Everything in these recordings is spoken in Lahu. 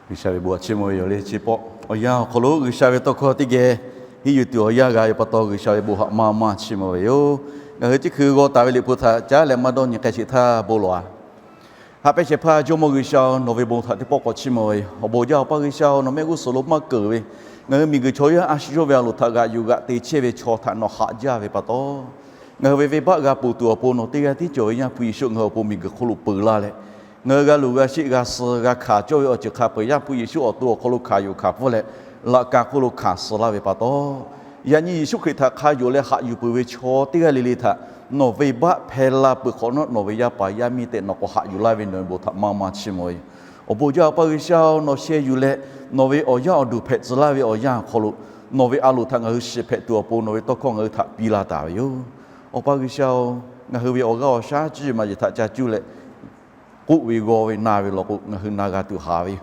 G'uiˬsha ve bon htaꞈ chiˇ mvuh ve yoˬ le. Chi hpawˇ awˬ yanˇ awˬ hk'aw lo G'uiˬsha ve tawˇ hkawˇ teˇ geh henˇ yuˬ tuˬ awˬ yanˇ g'a ve pa taw, G'uiˬsha ve bon htaꞈ maˇ maˇ chiˇ mvuh ve yoˬ. Ngaˬ hui chi hkui g'aw taˍ ve Liꞈ hpu htaꞈ caˉ leh maˇ dawˇ nyi k'ai sheˍ htaˇ bon lawˬ-a. Haꞈ pehnˇ shehˍ hpaˇ Jawˇmawˇ G'uiˬsha-oˬ, nawˬ ve bon htaꞈ teˇ pawˆ k'awꞈ chiˇ mvuh ve yoˬ. Awˬ bon jaˇ Awˬ pa G'uiˬsha-oˬ, nawˬ mehˆ g'uˇ suhˍ lo maˇ keunˍ ve, ngaˬ hui miˬguiˬ chaw yaˇ a shu yawˇ ve a loˍ htaꞈ g'aꞈ yuˬ g'aꞈ te chehˇ ve chaw htaꞈ nawˬ haꞈ jaˇ ve pa taw, ngaˬ hui ve venˇbaˆ g'a ponˬ tuˬ awˬ pon nawˬ teˇ g'aˇ tiˉ cawˬ ve Yaˇ hpu Yeˍsuˆ ngaˬ hui awˬ pon miˬguiˬ hk'oˆ lo peu laˇ leh, ngaˬ hui g'a luˬ g'a sheˆ g'a suh g'a hkanˍ cawˇ ve awˬ ceuˬ hk'a peu-eˬ Yaˇ hpu Yeˍsuˆ awˬ to awˬ hk'aw lo hkanˍ yuˬ hkanˍ pfuhˇ leh, laꞈ ka hk'oˆ lo hkanˍ suh laˇ ve pa taw, yaꞈ nyi Yeˍsuˆ Hkriꞈ htaꞈ hk'a yonˍ leh haꞈ yuˬ peuˬ ve chaw teˇ g'aˇ le le htaꞈ nawˬ venˇbaˆ hpehˇ la peuˬ hk'awꞈ nawˉ, nawˬ ve yaˇ paˍ yaˇ miˇ tehꞈ nawˬ k'awꞈ haꞈ yuˬ laˇ ve nawˬ ve bon htaꞈ maˇ maˇ chiˇ mvuh ve yoˬ. Awˬ bon jaˇ Awˬ pa G'uiˬsha-oˬ, nawˬ sheh yuˬ leh nawˬ ve awˬ yaˇ awˬ duˬ hpehꞈ tcuh laˇ ve awˬ yanˇ awˬ hk'aw lo, nawˬ ve a loˍ htaꞈ ngaˬ hui shiˍ hpehꞈ tuˬ awˬ pon nawˬ ve tawˇ hkawˇ ngaˬ hui htaꞈ piˇ laˇ taˍ ve yoˬ. Awˬ pa G'uiˬsha-oˬ, ngaˬ hui ve awˬ g'aˇ awˬ shaˉ cuˇ yiˍ maˍ yiˍ htaꞈ ca cuˇ leh k'oˆ ve g'aw ve na ve law k'o, ngaˬ hui na g'a tuˬ haˍ ve yoˬ.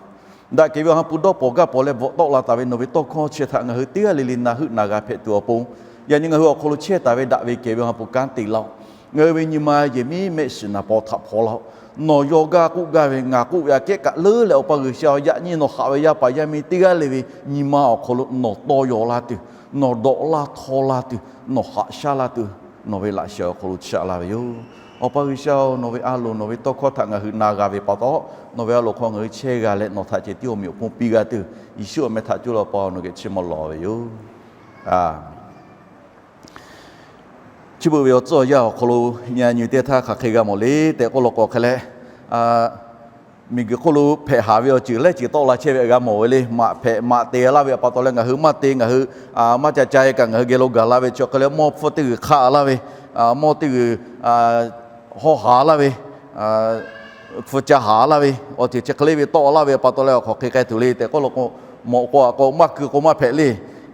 Daꞈ kehˬ ve Awˬ ha hpu dawˇ pawnˍ gaˇ pawnˍ leh bvuhꞈ tawˆ la taˍ ve nawˬ ve tawˇ hkawˇ chi htaꞈ ngaˬ hui teˇ g'aˇ le le na heuˆ na g'a hpehꞈ tuˬ awˬ pon, yaꞈ nyi ngaˬ hui awˬ hk'aw lo chehˇ taˍ ve daꞈ ve kehˬ ve Awˬ ha hpu kanˉ te laˇ-oˆ. Ngaˬ hui ve nyi ma yehˬ miˉ mehˆ shiˍ naˍ paw htaꞈ hpaw laˇ-oˆ. Nawˬ yaw gaˇ k'oˆ gaˇ ve ngaˬ k'oˆ ve aꞈ kehˉ kaꞈ leuˉ leh, Awˬ pa G'uiˬsha-oˬ, yaꞈ nyi nawˬ haꞈ ve yaˇ paˍ yaˇ miˇ teˇ g'aˇ le ve nyi ma awˬ hk'aw lo nawˬ tawˇ yaw laˇ tuˬ, nawˬ dawꞈ laˇ htawˇ laˇ tuˬ, nawˬ haꞈ shaˉ laˇ tuˬ, nawˬ ve laꞈ sheh awˬ hk'aw lo chaꞈ laˇ ve yoˬ. Awˬ pa G'uiˬsha-oˬ, nawˬ ve a loˍ nawˬ ve tawˇ hkawˇ htaꞈ ngaˬ hui na g'a ve pa taw, nawˬ ve a loˍ hk'aw ngaˬ hui chehˇ g'a leh nawˬ htaꞈ ceh tiˉ awˬ meꞈ awˬ hponˇ piˇ g'a tuˬ, Yeˍsuˆ awˬ meh htaꞈ coˇ leh Awˬ pa nawˬ geh chiˇ mvuh lawˬ ve yoˬ. Chi beuꞈ ve awˬ tcuhˉ awˬ yanˇ awˬ hk'aw lo nyi nyi teˇ htaˇ hk'aˬ hk'e g'a mawˬ le tehꞈ k'oˆ law k'o hk'e leh, miˬguiˬ hk'oˆ lo hpehꞈ haˍ ve awˬ ceuˬ lehˉ ceuˬ tawˆ la chehˇ ve g'a mawˬ ve le. Maꞈ hpehꞈ maꞈ te laˇ ve pa taw leh ngaˬ hui maˇ te, ngaˬ hui maˇ ca ca e kaꞈ ngaˬ hui geh lo gaˬ la ve chi hk'e leh mawˇ hpfuhˇ teˇ g'uiˬ hk'aˆ laˇ ve, mawˇ teˇ g'uiˬ haw haˍ laˇ ve, hpu ca haˍ laˇ ve, awˬ ceuˬ chi hk'e le ve tawˆ laˇ ve pa taw leh awˬ hk'aw hk'e k'ai tuˬ le tehꞈ k'oˆ law k'o, mawꞈ k'aw aꞈ k'aw maˇ keu k'o maˇ hpehꞈ le.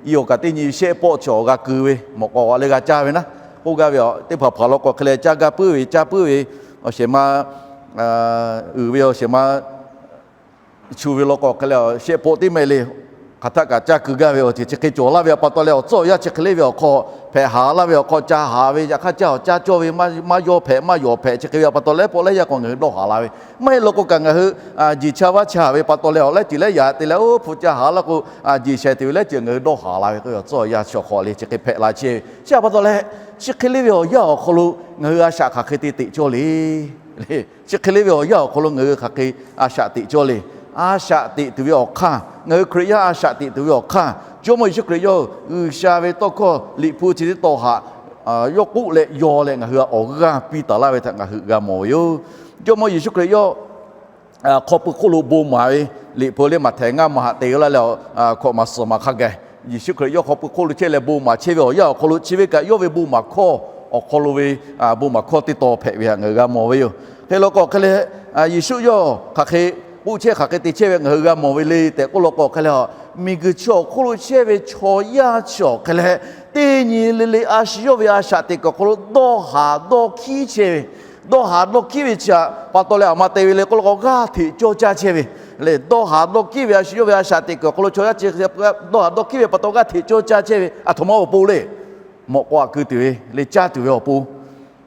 I awˬ kaꞈ teˇ nyi shehˆ pawˆ chi awˬ g'a keu ve, mawꞈ k'aw aꞈ leh g'a caˇ ve naˉ k'oˆ gaˇ ve, teˇ hpaˍ hpaˍ law k'o hk'e leh caˇ gaˇ puiˉ ve, caˇ puiˉ ve, awˬ shehˍ ma uiˍ ve awˬ shehˍ ma chu ve law k'o hk'e leh shehˆ pawˆ teˇ mehˆ le. Hk'aˬ htaˆ kaꞈ caˇ keu gaˇ ve awˬ ceuˬ chi hk'e cawˬ laˇ ve pa taw leh awˬ tcuhˉ awˬ yanˇ chi hk'e le ve awˬ hk'aw, hpehꞈ haˍ laˇ ve awˬ hk'aw ca haˍ ve, yaꞈ hk'aˇ caˇ awˬ caˇ cawˇ ve, maˇ yaw hpehꞈ maˇ yawˬ hpehꞈ chi hk'e ve pa taw leh pawˆ leh yaˇ k'o ngaˬ hui dawˇ haˍ la ve. Maˇ heˆ law k'o kaꞈ ngaˬ hui jeˬ cha vaˇ cha ve pa taw leh awˬ lehˉ ceuˬ lehˉ yaꞈ te leh oˇ hpu ca haˍ laˇ k'o, jeˬ shaiˍ tuˬ ve lehˉ ceuˬ ngaˬ hui dawˇ haˍ la ve k'o, awˬ tcuhˉ awˬ yanˇ chi awˬ hk'aw le chi hk'e hpehꞈ la chehˇ ve. Chi pa taw leh, chi hk'e le ve awˬ yanˇ awˬ hk'aw lo ngaˬ hui a shaꞈ hk'aˬ hk'e te teꞈ cawˇ le. Chi hk'e le ve awˬ yanˇ awˬ hk'aw lo ngaˬ hui hk'aˬ hk'e a shaꞈ teꞈ cawˇ le. A shaꞈ teꞈ tuˬ ve awˬ hk'aˇ, ngaˬ hui Hkriꞈ yaˇ a shaꞈ teꞈ tuˬ ve awˬ hk'aˇ, Jawˇmawˇ Yeˍsuˆ Hkriꞈ yawˇ G'uiˬsha ve tawˇ hkawˇ Liꞈ hpu chi teˇ taw haꞈ yawˇ k'oˆ leh yaw leh ngaˬ hui awˬ g'aˇ piˇ taˍ laˇ ve htaꞈ ngaˬ hui g'a mawˬ ve yoˬ. Jawˇmawˇ Yeˍsuˆ Hkriꞈ yawˇ hk'aw pui hk'oˆ lo bon maˍ ve, Liꞈ hpu leh Maꞈhtehˍ ngaˇ maˬ haꞈ te laˇ leh, hkawꞈ maˍ suhˍ maˍ hk'a gaˬ, Yeˍsuˆ Hkriꞈ yawˇ hk'aw pui hk'oˆ lo chehˇ leh bon maˍ chehˇ ve awˬ yanˇ awˬ hk'aw lo chi ve kaꞈ yawˇ ve bon maˍ hkawˇ awˬ hk'aw lo ve bon maˍ hkawˇ teˇ taw hpehꞈ ve htaꞈ ngaˬ hui g'a mawˬ ve yoˬ. Hk'e law k'o hk'e leh, Yeˍsuˆ yawˇ hk'aˬ hk'e k'oˆ chehˇ hk'aˬ hk'e te chehˇ ve ngaˬ hui g'a mawˬ ve le tehꞈ k'oˆ law k'o hk'e leh, miˬguiˬ chi awˬ hk'oˆ lo chehˇ ve chaw yaˇ chi awˬ hk'e leh, teˇ nyi le le a shu yawˇ ve a shaꞈ teꞈ kuiˬ awˬ hk'aw lo dawˇ haˍ dawˇ hkiˉ chehˇ ve, dawˇ haˍ dawˇ hkiˉ ve chi htaꞈ pa taw leh aˬ ma te ve le k'oˆ law k'o, g'aˇ hteꞈ cawˇ caˇ chehˇ ve le. Dawˇ haˍ dawˇ hkiˉ ve a shu yawˇ ve a shaꞈ teꞈ kuiˬ awˬ hk'aw lo chaw yaˇ chi dawˇ haˍ dawˇ hkiˉ ve pa taw g'aˇ hteꞈ cawˇ caˇ chehˇ ve, aˬ htoꞈ ma awˬ pon le. Mawꞈ k'aw aꞈ keu tuˬ ve le, caˇ tuˬ ve awˬ pon,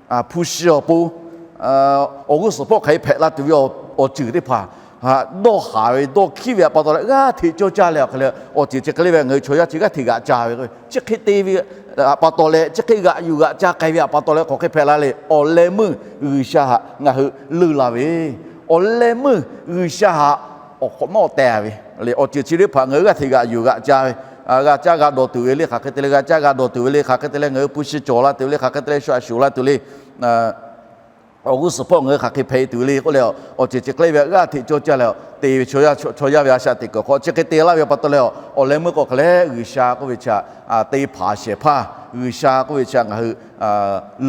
hpu shi awˬ pon, awˬ g'uˇ suhˍ hpawˇ hk'aˬ hk'e hpehꞈ la tuˬ ve awˬ ceuˬ teˇ hpaˍ dawˇ haˍ ve dawˇ hkiˉ ve pa taw leh g'aˇ hteꞈ cawˇ caˇ leh awˬ hk'e leh, awˬ ceuˬ chi hk'e le ve ngaˬ hui chaw yaˇ chi g'aˇ hteꞈ g'aꞈ ca ve k'o, chi hk'e te ve pa taw leh chi hk'e g'aꞈ yuˬ g'aꞈ ca k'ai ve pa taw leh hk'aˬ hk'e hpehꞈ la le. Awˬ leh meuˇ G'uiˬsha htaꞈ ngaˬ hui leuˇ la ve, awˬ leh meuˇ G'uiˬsha htaꞈ awˬ hk'awꞈ nawˉ teh ve le. Awˬ ceuˬ chi teˇ hpaˍ ngaˬ hui g'aˇ hteꞈ g'aꞈ yuˬ g'aꞈ ca ve, g'a caˇ g'a dawˬ tuˬ ve le, hk'aˬ hk'e te leh g'a caˇ g'a dawˬ tuˬ ve le, hk'aˬ hk'e te leh ngaˬ hui hpu shi cawˬ la tuˬ ve le, hk'aˬ hk'e te leh shu aꞈ shuˍ la tuˬ le, awˬ g'uˇ suhˍ hpawˇ ngaˬ hui hk'aˬ hk'e hpehꞈ tuˬ ve le k'oˆ leh, awˬ ceuˬ chi hk'e le ve g'aˇ hteꞈ cawˇ caˇ leh te ve chaw yaˇ ve a shaꞈ teꞈ kuiˬ hk'aw chi hk'e te laˇ ve pa taw leh, awˬ leh meuˇ k'o hk'e leh G'uiˬsha k'oˆ ve chi htaꞈ te hpanˍ shehˍ hpaˇ, G'uiˬsha k'oˆ ve chi htaꞈ ngaˬ hui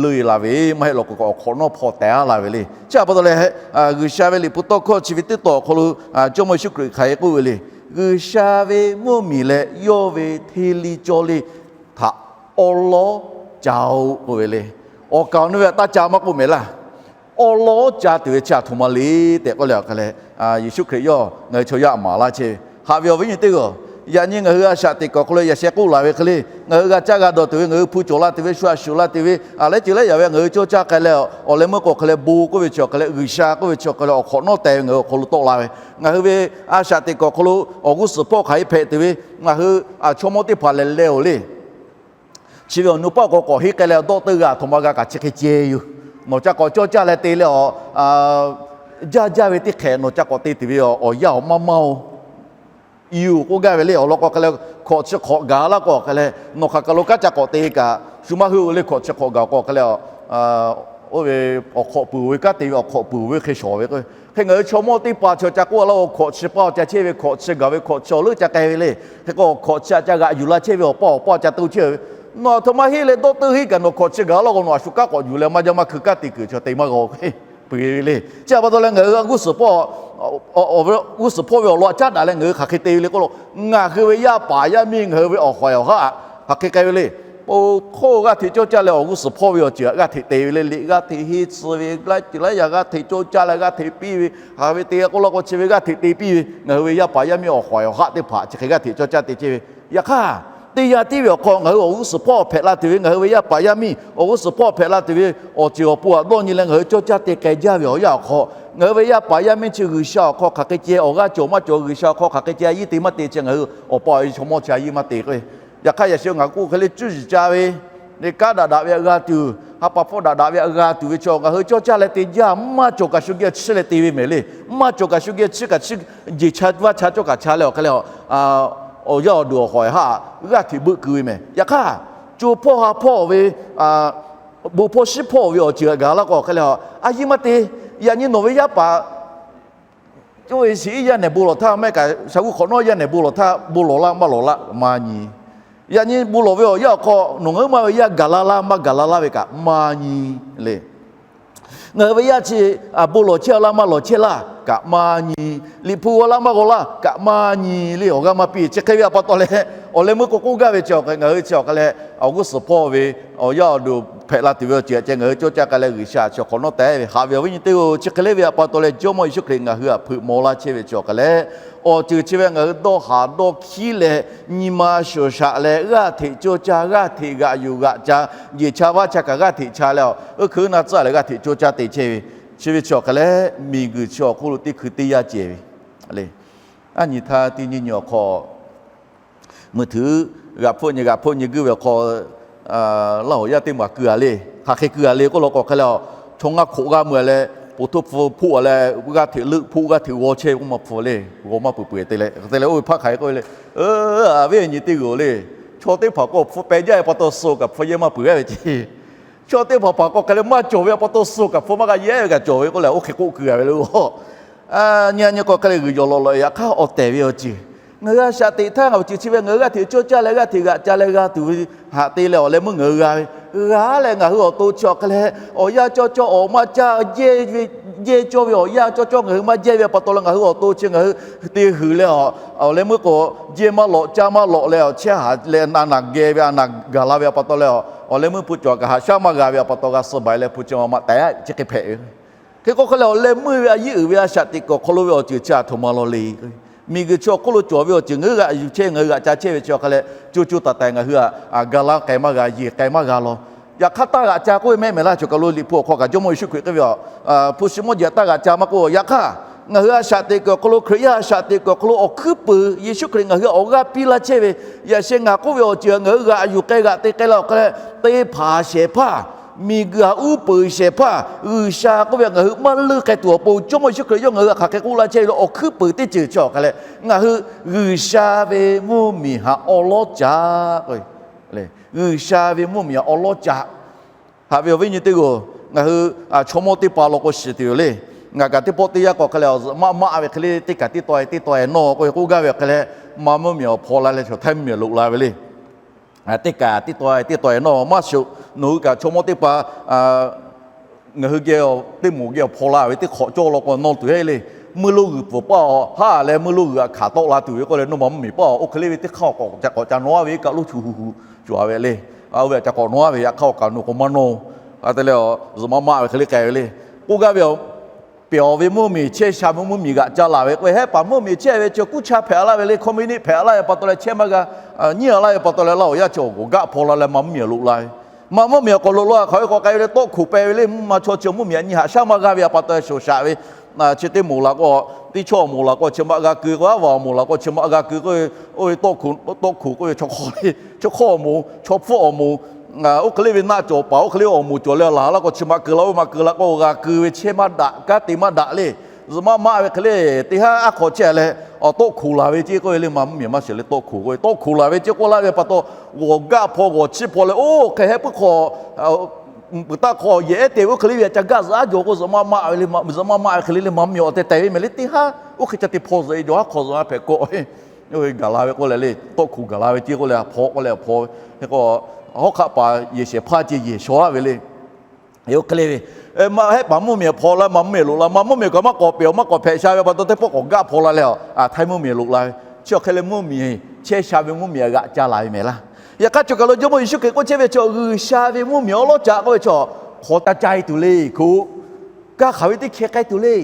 leuˇ la ve maˇ heˆ law k'o, awˬ hk'awꞈ nawˉ hpaw teh laˇ ve le. Chi pa taw leh, G'uiˬsha ve Liꞈ hpu tawˇ hkawˇ chi ve teˇ taw awˬ hk'aw lo Jawˇmawˇ Yeˍsuˆ Hkriꞈ hk'aˬ hk'e k'oˆ ve le. G'uiˬsha ve mvuhˇmiˬ leh yawˇ ve hteˇ liˇ cawˇ liˇ htaꞈ awˉ lawˉ ca-oˆ k'oˆ ve le. Awˬ kaˍ awˬ nu ve htaꞈ taˇ ca maˇ k'oˆ mehˍ laˇ. Awˉ lawˉ ca tuˬ ve chi aˬ htoꞈ ma le tehꞈ k'oˆ leh awˬ hk'e leh, Yeˍsuˆ Hkriꞈ yawˇ ngaˬ hui chaw yaˇ maˍ laˇ chehˇ ve, haꞈ ve awˬ viˉ nyi teˇ g'aˇ-oˬ, Yaꞈ nyi ngaˬ hui a shaꞈ teꞈ kuiˬ awˬ hk'aw lo yaꞈ sheh k'oˆ laˬ ve hk'e le, ngaˬ hui g'a caˇ g'a dawˬ tuˬ ve, ngaˬ hui hpu cawˬ la tuˬ ve, shu a shuˍ la tuˬ ve, a lehˉ ceuˬ lehˉ yaꞈ ve ngaˬ hui cawˇ caˇ k'ai leh, awˬ leh meuˇ k'o hk'e leh bon k'oˆ ve chi awˬ hk'e leh, G'uiˬsha k'oˆ ve chi awˬ hk'e leh awˬ hk'awꞈ nawˉ teh ve ngaˬ hui awˬ hk'aw lo tawˆ la ve. Ngaˬ hui ve a shaꞈ teꞈ kuiˬ awˬ hk'aw lo awˬ g'uˇ suhˍ hpawˇ hk'aˬ hk'e hpehꞈ tuˬ ve, ngaˬ hui a chaw mawˇ teˇ hpaˍ lehˬ leh-oˬ le. Chi ve awˬ nu paˆ k'o k'awꞈ henˇ k'ai leh dawˆ teuˆ g'a htoꞈ ma g'a kaꞈ chi hk'e ceh yoˬ. Nawˬ ca k'awꞈ cawˇ caˇ leh te leh, awˬ jaˇ jaˇ ve teˇ hk'ehꞈ nawˬ ca k'awꞈ te tuˬ ve awˬ yanˇ awˬ maˇ maˇ-oˬ, i-oˬ k'oˆ gaˇ ve le. Awˬ lawn k'o hk'e leh, hkawꞈ chi hk'awꞈ gaˬ laˇ k'o hk'e leh, nawˬ hk'aˬ kaˬ lo kanˉ ca k'awꞈ te kaꞈ shu maˇ heuˆ-oˬ le. Hkawꞈ chi hk'awꞈ gaˬ k'o hk'e leh, oˇ ve awˬ hk'awꞈ puiˍ ve kanˉ te ve awˬ hk'awꞈ puiˍ ve hk'e shawˍ ve k'o, hk'e ngaˬ hui chaw mawˇ teˇ hpaˍ chi ca k'oˆ laˇ-oˬ, hkawꞈ chi paˇ ca chehˇ ve, hkawꞈ chi gaˬ ve, hkawꞈ chi awˬ leuˉ ca k'ai ve le. Hk'e k'o hkawꞈ chi htaꞈ ca g'aꞈ yuˬ la chehˇ ve awˬ paˇ awˬ paˇ ca to chehˇ ve, nawˬ aˬ htoꞈ ma henˇ leh dawˆ teuˆ henˇ kaꞈ nawˬ hkawꞈ chi gaˬ laˇ k'o nawˬ a shu kanˉ k'awꞈ yuˬ leh maˇ jaˇ maˇ hkui kanˉ te kuiˬ chi te maˇ g'a-oˬ, peuˬ ve le. Chi htaꞈ pa taw leh ngaˬ hui g'uˇ suhˍ hpawˇ, g'uˇ suhˍ hpawˇ ve awˬ lawn htaꞈ caˉ daꞈ leh ngaˬ hui hk'aˬ hk'e te ve le k'oˆ lo, ngaˬ hui ve yaˇ paˍ yaˇ miˇ ngaˬ hui ve awˬ hawˍ awˬ haˆ hk'aˬ hk'e k'ai ve le. Po hk'oˆ g'aˇ hteꞈ cawˇ caˇ leh awˬ g'uˇ suhˍ hpawˇ ve awˬ ceuˬ htaꞈ g'aˇ hteꞈ te ve le. Liꞈ g'aˇ hteꞈ henˇ tcuh ve, laiˉ ceuˬ laiˉ yaꞈ g'aˇ hteꞈ cawˇ caˇ leh g'aˇ hteꞈ piˇ ve, haˍ ve te g'a k'oˆ laˇ k'o chi ve g'aˇ hteꞈ te piˇ ve, ngaˬ hui ve yaˇ paˍ yaˇ miˇ awˬ hawˍ awˬ haˆ teˇ hpaˍ chi hk'e g'aˇ hteꞈ cawˇ caˇ te chehˇ ve. Yaꞈ hk'aˇ, teˇ yanˇ tiˉ ve awˬ hk'aw ngaˬ hui awˬ g'uˇ suhˍ hpawˇ hpehꞈ la tuˬ ve, ngaˬ hui ve yaˇ paˍ yaˇ miˇ awˬ g'uˇ suhˍ hpawˇ hpehꞈ la tuˬ ve awˬ ceuˬ awˬ pon htaꞈ dawˇ nyi leh ngaˬ hui cawˇ caˇ te k'ai jaˇ ve awˬ yanˇ awˬ hk'aw, ngaˬ hui ve yaˇ paˍ yaˇ miˇ chi G'uiˬsha awˬ hk'aw hk'aˬ hk'e ceh awˬ g'aˇ cawˬ maˇ cawˬ, G'uiˬsha awˬ hk'aw hk'aˬ hk'e ceh a yiˇ te maˇ te chi ngaˬ hui awˬ pa awˬ e chaw mawˇ chi a yiˇ maˇ te k'o, yaꞈ hk'aˇ yaꞈ sheh ngaˬ hui k'oˆ hk'e le cuˇ yiˍ ca ve, kanˉ daꞈ daꞈ ve htaꞈ g'a tuˬ, ha pa hpawˇ daꞈ daꞈ ve htaꞈ g'a tuˬ ve chi ngaˬ hui cawˇ caˇ leh te jaˇ, maˇ cawˬ kaꞈ shu geh chiˇ leh te ve mehˍ le. Maˇ cawˬ kaꞈ shu geh chiˇ kaꞈ chiˇ, jeˬ cha vaˇ cha cawˇ kaꞈ cha leh awˬ hk'e leh, awˬ yaˇ awˬ duˬ awˬ hawˍ awˬ haˆ g'aˇ hteꞈ beuˆ keu ve mehˍ. Yaꞈ hk'aˇ, co hpawˇ ha hpawˇ ve bon hpawˇ shiˉ hpawˇ ve awˬ ceuˬ htaꞈ gaˬ laˇ k'o hk'e leh, a yiˇ maˇ te. Yaꞈ nyi nawˬ ve yaˇ paˍ cawˇ ve shiˍ iˉ yaˇ nehˬ bon lawˬ htaˇ, mehˆ kaꞈ sha g'uˇ hk'awꞈ nawˉ yaˇ nehˬ bon lawˬ htaˇ bon lawˬ laˇ maˇ lawˬ laˇ maˇ nyi. Yaꞈ nyi bon lawˬ ve awˬ yanˇ awˬ hk'aw nawˬ ngaˬ huiˉ ma ve yaˇ gaˬ la laˇ maˇ gaˬ la laˇ ve kaꞈ maˇ nyi le. Ngaˬ hui ve yaˇ chi bon lawˬ chehˇ laˇ maˇ lawˬ chehˇ laˇ kaꞈ maˇ nyi. Liꞈ hpu g'aw laˇ maˇ g'aw laˇ kaꞈ maˇ nyi le. Awˬ g'aˇ maˇ piˇ. Chi hk'e ve htaꞈ pa taw leh, awˬ leh meuˇ k'o k'oˆ gaˇ ve chi awˬ hk'e ngaˬ hui chi awˬ hk'e leh awˬ g'uˇ suhˍ hpawˇ ve awˬ yaˇ awˬ duˬ hpehꞈ la tuˬ ve awˬ ceuˬ htaꞈ ceh ngaˬ hui cawˇ caˇ k'ai leh G'uiˬsha chi awˬ hk'awꞈ nawˉ teh ve haꞈ ve awˬ viˉ nyi teˇ-oˬ. Chi hk'e le ve htaꞈ pa taw leh Jawˇmawˇ Yeˍsuˆ Hkriꞈ ngaˬ hui htaꞈ hpeuꞈ maw laˇ chehˇ ve chi awˬ hk'e leh, awˬ ceuˬ chi ve ngaˬ hui dawˇ haˍ dawˇ hkiˉ leh nyi ma shuˍ shaꞈ leh g'aˇ hteꞈ cawˇ caˇ, g'aˇ hteꞈ g'aꞈ yuˬ g'aꞈ ca, jeˬ cha vaˇ cha kaꞈ g'aˇ hteꞈ cha leh, oˇ hkui naˇ tcuhˉ leh g'aˇ hteꞈ cawˇ caˇ te chehˇ ve, chi ve chi awˬ hk'e leh miˬguiˬ chi awˬ hk'oˆ lo teˇ hkui teˇ yanˇ cehˬ ve le. Aˉ nyi htaˇ teˇ nyi nyi awˬ hk'aw mui htuiˉ g'aꞈ hpfuhˆ nyi g'aꞈ hpfuhˆ nyi guiˇ ve awˬ hk'aw, Laˇ hoꞈ yaˇ teˇ maˬ keu-a le. Hk'aˬ hk'e keu-a le k'oˆ law k'o hk'e leh, chaw ngaˇ hk'oꞈ g'aˇ mui-a leh, po htoˇ hpu hpoˆ-a leh, g'aˇ hteꞈ leuˆ hpoˆ g'aˇ hteꞈ g'aw chehˇ ve k'oˆ maˇ hpfuhˇ le. G'aw maˇ peuˬ peuˬ te leh, hk'e te leh oˇ ve hpaˇ hk'aˬ hk'e k'oˆ ve le, Aˬ, viˉ nyi teˇ g'uiˬ le, chaw teˇ hpaˍ k'o hpu peh jaˇ ve pa taw suh kaꞈ hpu yehˇ maˇ peuˬ-a ve ce. Chaw teˇ hpaˍ hpaˍ k'o hk'e leh maˇ cawˬ ve pa taw suh kaꞈ hpu maˇ g'a yehˇ ve kaꞈ cawˬ ve k'oˆ leh, oˇ hk'e k'oˆ keu-a ve le. Nyi a nyi k'o hk'e leh g'uiˬ yawˬ lawꞈ lawꞈ yaꞈ hk'aˇ awˬ tehˬ ve awˬ ceuˬ, ngaˬ hui a shaꞈ teꞈ htaˇ ngaˬ awˬ ceuˬ chi ve ngaˬ hui g'aˇ hteꞈ cawˇ caˇ leh g'aˇ hteꞈ g'aꞈ ca leh g'a tuˬ ve htaꞈ te leh awˬ leh meuˇ ngaˬ hui g'a ve, g'a leh ngaˬ hui awˬ to chi awˬ hk'e leh awˬ yanˇ cawˇ cawˇ awˬ maˇ caˇ jehˇ ve, jehˇ cawˇ ve awˬ yanˇ cawˇ cawˇ ngaˬ hui maˇ jehˇ ve pa taw leh ngaˬ hui awˬ to chi ngaˬ hui te huiˍ leh, awˬ leh meuˇ k'o jehˇ maˇ lawꞈ caˇ maˇ lawꞈ leh awˬ chehˇ haˍ leh a naˬ geh ve a naˬ gaˬ la ve pa taw leh, awˬ leh meuˇ hpu cawˬ kaꞈ haꞈ shaˉ maˇ g'a ve pa taw g'a suh baˬ leh hpu chi ma ma tehꞈ chi hk'e hpehꞈ ve. Hk'e k'o hk'e leh awˬ leh meuˇ ve a yiˉ uiˍ ve a shaꞈ teꞈ kuiˬ awˬ hk'aw lo ve awˬ ceuˬ chi a htoꞈ ma law le. Miˬguiˬ chi awˬ hk'oˆ lo cawˬ ve awˬ ceuˬ ngaˬ hui g'aꞈ yuˬ chehˇ ngaˬ hui g'aꞈ ca chehˇ ve chi awˬ hk'e leh, co co taiˍ taiˍ ngaˬ hui a ga laˇ k'ai maˇ g'a, yeˬ k'ai maˇ g'a law. Yaꞈ hk'aˇ taˇ g'aꞈ ca k'oˆ ve mehˆ mehˍ laˇ cawˬ kaˬ lo Liꞈ hpu awˬ hk'aw kaꞈ Jawˇmawˇ Yeˍsuˆ Hkriꞈ k'oˆ ve, hpu shi mawˇ jeˬ htaꞈ taˇ g'aꞈ ca maˇ k'oˆ. Yaꞈ hk'aˇ ngaˬ hui a shaꞈ teꞈ kuiˬ awˬ hk'aw lo, Hkriꞈ yaˇ a shaꞈ teꞈ kuiˬ awˬ hk'aw lo awˬ hkuiˉ peuˬ Yeˍsuˆ Hkriꞈ ngaˬ hui htaꞈ awˬ g'aˇ piˇ laˇ chehˇ ve, yaꞈ sheh ngaˬ k'oˆ ve awˬ ceuˬ ngaˬ hui g'aꞈ yuˬ k'ai g'aꞈ te k'ai la awˬ hk'e leh, te hpanˍ shehˍ hpaˇ, miˬguiˬ htaꞈ uˉ peunˍ shehˍ hpaˇ, G'uiˬsha k'oˆ ve ngaˬ hui maˇ leuˆ k'ai tuˬ awˬ pon Jawˇmawˇ Yeˍsuˆ Hkriꞈ yawˇ ngaˬ hui htaꞈ hk'aˬ hk'e k'oˆ laˇ chehˇ ve le. Awˬ hkuiˉ peuˬ teˇ ceuˬ chi awˬ hk'e leh, ngaˬ hui G'uiˬsha ve mvuhˇmiˬ htaꞈ awˉ lawˉ ca G'uiˬsha ve mvuhˇmiˬ awˉ lawˉ ca. Haꞈ ve awˬ viˉ nyi teˇ g'aˇ, ngaˬ hui chaw mawˇ teˇ hpaˍ law k'o shiˍ tuˬ yoˬ le. Ngaˬ kaꞈ teˇ pawˆ teˇ yanˇ k'o hk'e leh, maˆ maˆ ve hk'e le teˇ kaˬ teˇ taw e teˇ taw e nawˇ k'oˆ ve k'oˆ gaˇ ve awˬ hk'e leh, maˇ mvuhˇmiˬ awˬ hpaw la leh chaw htaiˇ mvuhˇmiˬ loꞈ la ve le. Teˇ kaˬ teˇ taw e teˇ taw e nawˇ maˇ shoꞈ. Nawˬ hui kaꞈ chaw mawˇ teˇ hpaˍ ngaˬ hui geh teˇ moˍ geh awˬ hpaw la ve teˇ hk'awꞈ cawˇ law k'o nawˇ tuˬ heˆ le. Meuˇ lonˉ g'uiˬ pfuhˍ paˇ awˬ haˉ leh meuˇ lonˉ g'uiˬ htaꞈ hkanˍ tawˆ la tuˬ ve k'oˆ leh, nawˇ maˇ mvuhˇmiˬ paˇ awˬ oˇ hk'e le ve teˇ hk'aˇ awˬ k'awꞈ ca k'awꞈ ca nawˇ ve kaꞈ loˇ chu hu hu cawˬ ve le. Oˇ ve htaꞈ ca k'awꞈ nawˇ ve yaꞈ hk'aˇ awˬ kaꞈ nawˬ k'o maˇ nawˇ-oˬ. Hk'e te leh, zuhꞈ maˇ maˆ ve hk'e le k'ai ve le. K'oˆ gaˇ ve awˬ Pyawˬ ve mvuhˇmiˬ, chehˇ sha ve mvuhˇmiˬ g'aꞈ ca laˬ ve k'oˆ ve, hehˆ paˍ mvuhˇmiˬ chehˇ ve chi kuˇ cha hpehꞈ laˇ ve le, communist hpehꞈ laˇ ve pa taw leh, chehˇ maˇ g'a, nyiˉ a laˇ ve pa taw leh, Laˇ huˍ yaˇ chi awˬ g'awˬ gaˆ hpaw la leh maˇ mvuhˇmiˬ loꞈ la ve, maˇ mvuhˇmiˬ awˬ k'awꞈ loꞈ la hk'aˬ ve k'awꞈ k'ai ve le, tawˆ hkoˍ peh ve le, mvuhˇ ma chaw chi mvuhˇmiˬ a nyi haꞈ shaˉ maˇ g'a ve pa taw, shoˍ shaꞈ ve chi teˇ moˍ laˬ k'o, teˇ chaw awˬ moˍ laˬ k'o chi maˇ g'a keu k'o, aˉ vaˬ awˬ moˍ laˬ k'o chi maˇ g'a keu k'oˆ ve, oˇ ve tawˆ hkoˍ k'oˆ ve, chaw hk'awˇ awˬ moˍ, chaw hpfuhˆ awˬ moˍ, oˇ hk'e le ve naˆ cawˬ paˍ, oˇ hk'e le awˬ moˍ cawˬ leh laˬ laˇ k'o chi maˇ keu la, oˇ maˇ keu la k'o g'a keu ve chehˇ maˇ daꞈ, kanˉ te maˇ daꞈ le. Zuhꞈ maˆ maˆ ve hk'e le, teˇ haˉ aˉ hk'aw chehˇ leh, tawˆ hkoˍ laˬ ve ce k'oˆ ve le, maˇ mvuhˇmiˬ maˇ shiˍ le, tawˆ hk'oˍ k'oˆ ve, tawˆ hkoˍ laˬ ve ce k'oˆ laˇ ve pa taw, g'awˬ gaˆ hpaw g'awˬ chiˇ hpaw leh, oˇ hk'e heh puiˉ hk'aw peuˬ taˆ hk'aw yehˬ ehˉ te ve oˇ hk'e le ve ca gaˆ zuhꞈ aˉ jaw k'o, zuhꞈ maˆ maˆ ve le, zuhꞈ maˆ maˆ ve hk'e le le, maˇ mvuhˇmiˬ awˬ tehˬ tehˬ ve mehˍ le, teˇ haˉ oˇ hk'e ca te hpaw zuhꞈ e jaw haˉ hk'aw zuhꞈ a hpehꞈ kawˆ ve, oˇ ve gaˬ la ve k'oˆ leh le, tawˆ hkoˍ gaˬ la ve ce k'oˆ leh, a hpaw k'oˆ leh a hpaw ve k'o, hawˉ hk'aˆ paˍ yehˬ shehˍ hpaˇ ce yehˬ shaw a ve le. Oˇ hk'e le ve, hehˆ paˍ mvuhˇmiˬ awˬ hpaw la, maˇ mvuhˇmiˬ loꞈ la, maˇ mvuhˇmiˬ kaꞈ maˇ k'awꞈ pehˬ, maˇ k'awꞈ hpehꞈ sha ve pa taw, teˇ pawˆ k'awꞈ gaˆ hpaw la leh, a htaiˇ mvuhˇmiˬ loꞈ la ve, chi awˬ hk'e leh mvuhˇmiˬ chehˇ sha ve mvuhˇmiˬ a g'aꞈ ca laˬ ve mehˍ laˇ. Yaꞈ hk'aˇ, cawˬ kaˬ lo Jawˇmawˇ Yeˍsuˆ Hkriꞈ k'oˆ chehˇ ve chi, G'uiˬsha ve mvuhˇmiˬ awˉ lawˉ ca k'oˆ ve chi, hk'awꞈ ca ca e tuˬ le hkoꞈ, kaˇ hk'aˬ ve teˇ hkeh k'ai tuˬ le,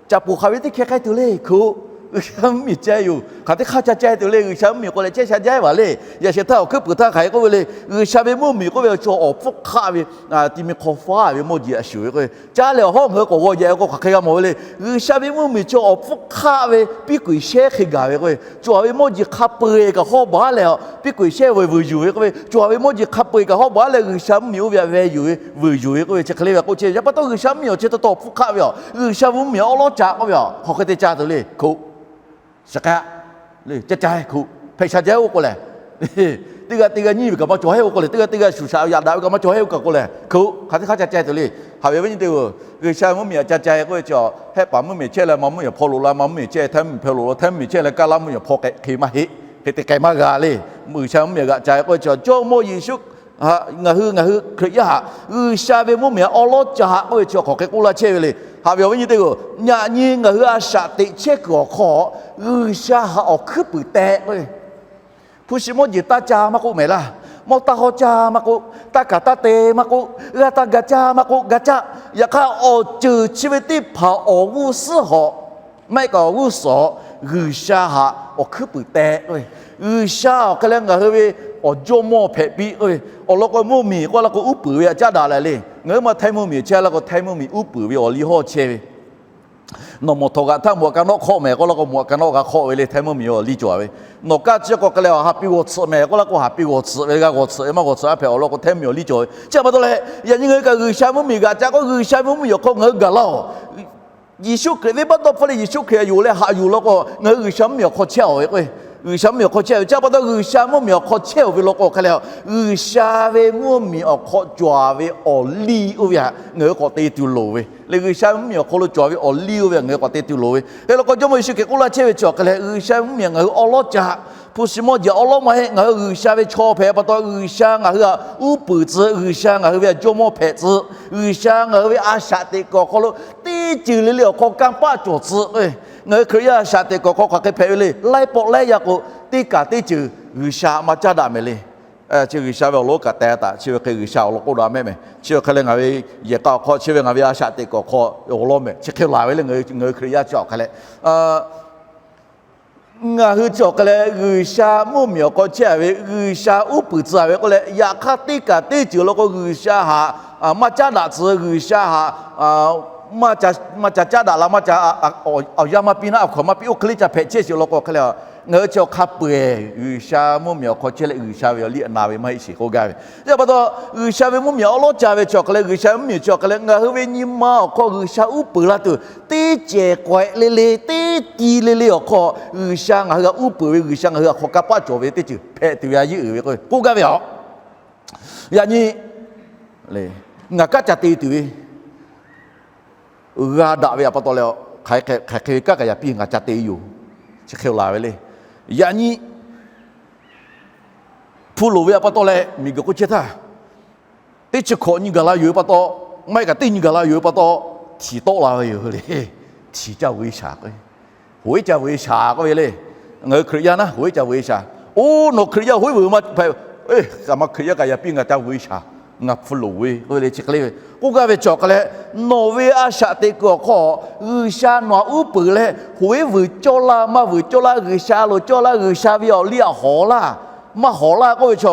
caꞈ poˬ hk'aˬ ve teˇ hkeh k'ai tuˬ le hkoꞈ, G'uiˬsha mvuhˇmiˬ ca e yoˬ. Hk'aˬ teˇ hk'aˇ ca ca e tuˬ le, G'uiˬsha mvuhˇmiˬ k'o leh chehˇ sha jaˇ e vaˬ le. Yaꞈ sheh htaˇ awˬ hkuiˉ puiˍ htaˇ hk'aˬ hk'e k'oˆ ve le, G'uiˬsha ve mvuhˇmiˬ k'oˆ ve chi awˬ hpfuhˇ hk'aˆ ve, ti mi hk'aw faˉ ve mawˇ jeˬ a shuˍ ve k'oˆ ve, caˇ leh awˬ hawˉ ngaˬ hui k'awꞈ g'aw jaꞈ e k'o hk'aˬ hk'e g'a mawˬ ve le. G'uiˬsha ve mvuhˇmiˬ chi awˬ hpfuhˇ hk'aˆ ve piˇ kuiˬ shehˉ hk'e gaˬ ve k'oˆ ve, cawˬ ve mawˇ jeˬ hk'a peu-eˬ kaꞈ hawˉ baˬ leh, piˇ kuiˬ shehˉ ve vuiˬ yuˬ ve k'oˆ ve, cawˬ ve mawˇ jeˬ hk'a peu-eˬ kaꞈ hawˉ baˬ leh G'uiˬsha mvuhˇmiˬ oˇ ve htaꞈ ve yuˬ ve vuiˬ yuˬ ve k'oˆ ve chi hk'e le ve k'oˆ chehˇ ve. Yaꞈ pa taw G'uiˬsha mvuhˇmiˬ awˬ chi taw taw awˬ hpfuhˇ hk'aˆ ve a, G'uiˬsha ve mvuhˇmiˬ awˉ lawˉ ca k'oˆ ve a, hk'aˬ hk'e te ca tuˬ le hkoꞈ, shaˍ k'a le, ca ca e hkoꞈ, hpehꞈ sha jaˇ oˇ k'o lehˬ, teˇ g'aˇ teˇ g'aˇ nyiˇ ve kaꞈ maˇ cawˬ hehˉ oˇ k'o lehˬ, teˇ g'aˇ teˇ g'aˇ shuˍ shaꞈ yaꞈ daꞈ ve kaꞈ maˇ cawˬ hehˉ oˇ kaꞈ k'o lehˬ, hkoꞈ, hk'aˬ teˇ hk'aˇ ca ca e tuˬ le. Haꞈ ve awˬ viˉ nyi teˇ-oˬ, G'uiˬsha mvuhˇmiˬ a ca ca e k'oˆ ve chi, hehˆ paˍ mvuhˇmiˬ chehˇ leh maˇ mvuhˇmiˬ awˬ hpaw loꞈ la, maˇ mvuhˇmiˬ chehˇ htaiˇ mvuhˇmiˬ hpaw loꞈ la, htaiˇ mvuhˇmiˬ chehˇ leh kaˇ laˇ mvuhˇmiˬ awˬ hpaw k'ehꞈ hk'e maˇ heˆ, hk'e te k'ai maˇ g'a le. G'uiˬsha mvuhˇmiˬ a g'aꞈ ca e k'oˆ ve chi, Jawˇmawˇ Yeˍsuˆ ngaˬ hui, ngaˬ hui Hkriꞈ yaˇ htaꞈ G'uiˬsha ve mvuhˇmiˬ awˉ lawˉ ca k'oˆ ve chi hk'aˬ hk'e k'oˆ laˇ chehˇ ve le. Haꞈ ve awˬ viˉ nyi teˇ-oˬ, yaꞈ nyi ngaˬ hui a shaꞈ teꞈ chehˇ kuiˬ awˬ hk'aw, G'uiˬsha htaꞈ awˬ hkuiˉ puiˍ teh k'oˆ ve, hpu shi mawˇ jeˬ taˇ ca maˇ k'oˆ mehˍ laˇ, mawˇ taˇ hawˉ ca maˇ k'oˆ, taˇ kaˬ taˇ te maˇ k'oˆ, g'aˇ taˇ ga caˇ maˇ k'oˆ, ga caˇ. Yaꞈ hk'aˇ, awˬ ceuˬ chi ve teˇ hpaˍ awˬ g'uˇ suhˉ hawꞈ, maˇ heˆ kaꞈ awˬ g'uˇ suhˍ hawꞈ, G'uiˬsha htaꞈ awˬ hkuiˉ puiˍ teh k'oˆ ve, G'uiˬsha awˬ hk'e leh ngaˬ hui ve awˬ jawˇmawˇ hpehꞈ piˇ k'oˆ ve, awˬ lawn k'o mvuhˇmiˬ k'oˆ la k'o uˉ peunˍ ve htaꞈ caˉ daꞈ leh le. Ngaˬ hui ma htaiˇ mvuhˇmiˬ chehˇ la k'o htaiˇ mvuhˇmiˬ uˉ peunˍ ve awˬ liˇ hawˇ chehˇ ve, nawˬ mawˬ htawꞈ g'aꞈ htaˇ mawꞈ ka nawˆ hk'awˆ mehˍ k'oˆ la k'o mawꞈ ka nawˆ g'a hk'awˆ ve le, htaiˇ mvuhˇmiˬ awˬ liˇ cawˬ ve. Nawˬ kaˇ chi k'awꞈ hk'e leh awˬ ha piˇ g'awˬ tsuhꞈ mehˍ k'oˆ la k'o ha piˇ g'awˬ tsuhꞈ ve, g'a g'awˬ tsuhꞈ ve maˇ g'awˬ tsuhꞈ a hpehꞈ awˬ lawn k'o htaiˇ mvuhˇmiˬ awˬ liˇ cawˬ ve. Chi pa taw leh, yaꞈ nyi ngaˬ hui kaꞈ G'uiˬsha mvuhˇmiˬ g'aꞈ ca k'o G'uiˬsha ve mvuhˇmiˬ awˬ hk'aw ngaˬ hui gaˬ laˇ-oˬ. Yeˍsuˆ Hkriꞈ venˇbaˆ dawˇ hpfuhˇ leh Yeˍsuˆ Hkriꞈ htaꞈ yonˍ leh haꞈ yuˬ law k'o ngaˬ hui G'uiˬsha mvuhˇmiˬ awˬ hk'aw chehˇ-oˬ ve k'o, G'uiˬsha mvuhˇmiˬ awˬ hk'aw chehˇ ve. Chi pa taw G'uiˬsha mvuhˇmiˬ awˬ hk'aw chehˇ-oˬ ve law k'o hk'e leh, G'uiˬsha ve mvuhˇmiˬ awˬ hk'aw cawˬ ve awˬ liˇ oˇ ve htaꞈ ngaˬ hui k'awꞈ te tuˬ loˍ ve le. G'uiˬsha mvuhˇmiˬ awˬ hk'aw lo cawˬ ve awˬ liˇ oˇ ve htaꞈ ngaˬ hui k'awꞈ te tuˬ loˍ ve. Hk'e law k'o Jawˇmawˇ Yeˍsuˆ Hkriꞈ k'oˆ laˇ chehˇ ve chi awˬ hk'e leh, G'uiˬsha mvuhˇmiˬ ngaˬ hui awˉ lawˉ ca, hpu shi mawˇ jeˬ awˉ lawˉ maˇ heˆ. Ngaˬ hui G'uiˬsha ve chaw hpehꞈ pa taw G'uiˬsha ngaˬ hui htaꞈ uˉ peunˍ tcuh, G'uiˬsha ngaˬ hui ve htaꞈ jawˇmawˇ hpehꞈ tcuh, G'uiˬsha ngaˬ hui ve a shaꞈ teꞈ kuiˬ awˬ hk'aw lo teˇ ceuˬ le le awˬ hk'aw kanˇ paˆ cawˬ tcuh. Ngaˬ hui Hkriꞈ yaˇ a shaꞈ teꞈ kuiˬ awˬ hk'aw hk'aˬ hk'e hpehꞈ ve le. Laiˉ pawˆ laiˉ yaˇ k'o teˇ kaˬ teˇ ceuˬ G'uiˬsha maˇ caˉ daꞈ mehˍ le. Chi G'uiˬsha ve awˬ lonˉ kaꞈ teh taˍ, chi ve hk'e G'uiˬsha awˬ lawn k'oˆ daꞈ mehˆ mehˍ. Chi awˬ hk'e leh ngaˬ ve yehˬ k'a awˬ hk'aw, chi ve ngaˬ ve a shaꞈ teꞈ kuiˬ awˬ hk'aw awˬ lawn mehˍ. Chi hk'e laˬ ve le, ngaˬ hui Hkriꞈ yaˇ chi awˬ hk'e leh ngaˬ hui chi awˬ hk'e leh G'uiˬsha mvuhˇmiˬ awˬ hk'aw chehˇ ve, G'uiˬsha uˉ peunˍ tcuh ve k'oˆ leh, yaꞈ hk'aˇ teˇ kaˬ teˇ ceuˬ law k'o G'uiˬsha htaꞈ maˇ caˉ daꞈ tcuh, G'uiˬsha htaꞈ maˇ ca caˉ daꞈ la, maˇ ca awˬ yanˇ maˇ piˇ naˉ, awˬ hkawnˍ maˇ piˇ, oˇ hk'e le ca hpehꞈ chehˇ sheˍ law k'o hk'e leh, ngaˬ hui chi awˬ hk'a peu-eˬ G'uiˬsha mvuhˇmiˬ awˬ hk'aw chehˇ leh G'uiˬsha ve awˬ liˇ a na ve maˇ heˆ sheˍ k'oˆ gaˇ ve. Chi pa taw G'uiˬsha ve mvuhˇmiˬ awˉ lawˉ ca ve chi awˬ hk'e leh, G'uiˬsha mvuhˇmiˬ chi awˬ hk'e leh ngaˬ hui ve nyi ma awˬ hk'aw G'uiˬsha uˉ peunˍ la tuˬ, teˇ cehˬ k'awehꞈ le le, teˇ ti le le awˬ hk'aw G'uiˬsha ngaˬ hui htaꞈ uˉ peunˍ ve, G'uiˬsha ngaˬ hui htaꞈ hk'aw kanˇ paˆ cawˬ ve teˇ ceuˬ hpehꞈ tuˬ ve a yeˇ uiˍ ve k'oˆ gaˇ ve a. Yaꞈ nyi ngaˬ kaˉ ca te tuˬ ve g'a daꞈ ve a pa taw leh, hk'aˬ hk'e ve kanˉ kaꞈ yaꞈ piˇ ngaˬ ca te yoˬ. Chi hk'e laˬ ve le. Yaꞈ nyi hpu loˍ ve a pa taw leh miˬguiˬ k'oˆ chehˇ htaˇ, teˇ chi hkawꞈ nyi gaˬ la yoˬ ve pa taw, maˇ heˆ kaꞈ teˇ nyi gaˬ la yoˬ ve pa taw, htiˍ tawˆ la ve yoˬ le. Htiˍ ca vuiˬ e shaˍ k'o, hoꞈ iˉ ca vuiˬ e shaˍ k'oˆ ve le. Ngaˬ hui Hkriꞈ yaˇ naˉ hoꞈ iˉ ca vuiˬ e shaˍ. Oˇ, nawˬ Hkriꞈ yaˇ hoꞈ iˉ vuiˬ maˇ hpehꞈ, kaꞈ maˇ Hkriꞈ yaˇ kaꞈ yaꞈ piˇ ngaˬ ca vuiˬ e shaˍ. Ngaˬ hpu loˍ ve k'oˆ ve le chi hk'e le ve. K'oˆ gaˇ ve chi awˬ hk'a leh, nawˬ ve a shaꞈ teꞈ kuiˬ awˬ hk'aw G'uiˬsha nawˬ htaꞈ uˉ peunˍ leh, hoꞈ eˉ vuiˬ cawˇ laˇ maˇ vuiˬ cawˇ laˇ, G'uiˬsha loˍ cawˇ laˇ, G'uiˬsha ve awˬ liˇ htaꞈ hawˍ laˇ maˇ hawˍ laˇ k'oˆ ve chi,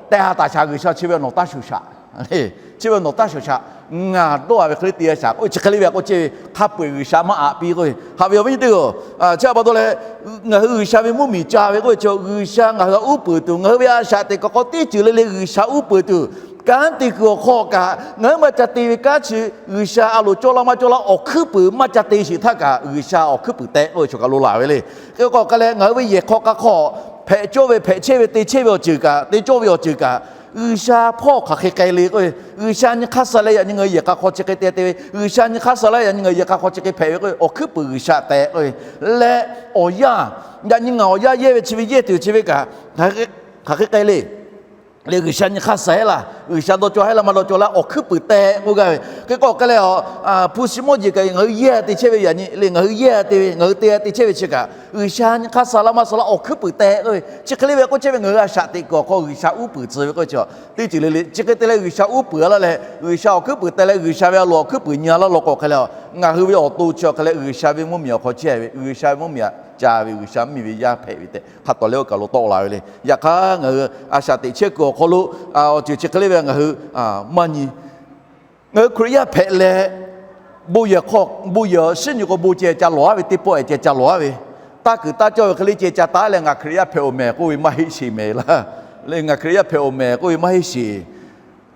teh ha taˍ shaˍ G'uiˬsha chi ve nawˬ taˇ shuˍ shaꞈ. Chi ve nawˬ taˇ shuˍ shaꞈ. Ngaˬ dawˇ a ve hk'e le te shaˍ k'oˆ ve chi hk'e le ve k'oˆ chehˇ ve, hk'a peu-eˬ G'uiˬsha maˇ aꞈ piˇ k'oˆ ve. Haꞈ ve awˬ viˉ nyi teˇ-oˬ, chi pa taw leh, ngaˬ hui G'uiˬsha ve mvuhˇmiˬ ca ve k'oˆ ve chi, G'uiˬsha ngaˬ hui htaꞈ uˉ peunˍ tuˬ, ngaˬ hui ve a shaꞈ teꞈ kuiˬ hk'aw teˇ ceuˬ le le G'uiˬsha uˉ peunˍ tuˬ, kanˉ te kuiˬ awˬ hk'aw kaꞈ ngaˬ hui maˇ ca te ve kanˉ chi, G'uiˬsha a loˍ cawˇ laˇ maˇ cawˇ laˇ awˬ hkuiˉ puiˍ maˇ ca te sheˍ htaˇ kaꞈ, G'uiˬsha awˬ hkuiˉ puiˍ tehꞈ k'oˆ ve chi kaꞈ lo laˬ ve le. Hk'e k'o hk'a leh, ngaˬ hui ve yehˬ hk'aw hk'a hk'aw hpehꞈ cawˇ ve, hpehꞈ chehˇ ve, te chehˇ ve awˬ ceuˬ kaꞈ, te cawˇ ve awˬ ceuˬ kaꞈ, G'uiˬsha hpawˇ hk'aˬ hk'e k'ai le k'oˆ ve, G'uiˬsha nyi hk'aˇ suh leh yaꞈ nyi ngaˬ hui yehˬ hk'aw hk'aw chi hk'e te te ve, G'uiˬsha nyi hk'aˇ suh leh yaꞈ nyi ngaˬ hui yehˬ hk'aˇ hk'aw chi hk'e hpehꞈ ve k'oˆ ve, awˬ hkuiˉ puiˍ G'uiˬsha tehꞈ k'oˆ ve. Leh awˬ yanˇ, yaꞈ nyi ngaˬ awˬ yanˇ yehˇ ve chi ve yehˇ tuˬ chi ve kaꞈ, hk'aˬ hk'e k'ai le. Leh G'uiˬsha nyi hk'aˇ suh laˇ, G'uiˬsha dawˇ cawˇ haiˉ laˇ maˇ dawˇ cawˇ laˇ awˬ hkuiˉ puiˍ tehꞈ k'oˆ gaˇ ve. Hk'e k'o hk'a leh, a, hpu shi mawˇ jeˬ kaꞈ ngaˬ hui yehˇ te chehˇ ve yaꞈ nyi le, ngaˬ hui yehˇ te ve, ngaˬ hui te te chehˇ ve chi kaꞈ, G'uiˬsha nyi hk'aˇ suh laˇ maˇ suh laˇ awˬ hkuiˉ puiˍ tehꞈ k'oˆ ve. Chi hk'e le ve k'oˆ chehˇ ve, ngaˬ hui a shaꞈ teꞈ kuiˬ awˬ hk'aw G'uiˬsha uˉ peunˍ tcuh ve k'oˆ ve chi, teˇ ceuˬ le le chi hk'e te leh G'uiˬsha uˉ peunˍ laˇ leh, G'uiˬsha awˬ hkuiˉ puiˍ tehꞈ leh, G'uiˬsha ve a loˍ awˬ hkuiˉ puiˍ nyi laˇ law k'o hk'a leh, ngaˬ hui ve awˬ to chi awˬ hk'a leh G'uiˬsha ve mvuhˇmiˬ awˬ hk'aw chehˇ ve, G'uiˬsha ve mvuhˇmiˬ htaꞈ ca ve, G'uiˬsha mvuhˇmiˬ ve yaˇ hpehꞈ ve tehꞈ hk'a tawˍ leh oˇ kaˬ lo tawˆ la ve le. Yaꞈ hk'aˇ ngaˬ hui a shaꞈ teꞈ chehˇ kuiˬ awˬ hk'aw lo, a, awˬ ceuˬ chi hk'e le ve ngaˬ hui maˇ nyi. Ngaˬ hui Hkriꞈ yaˇ hpehꞈ leh, bon yehˬ hk'aw, bon yehˬ shiˉ nyi k'o bon ceh ca lawˬ aˉ ve, teˇ pawˆ ehˍ ceh ca lawˬ aˉ ve, taˇ kuiˬ taˇ cawˇ ve hk'e le ceh ca taˉ leh ngaˬ Hkriꞈ yaˇ hpehꞈ-oˬ mehˍ k'oˆ ve maˇ heˆ sheˍ mehˍ laˇ. Leh ngaˬ Hkriꞈ yaˇ hpehꞈ-oˬ mehˍ k'oˆ ve maˇ heˆ sheˍ.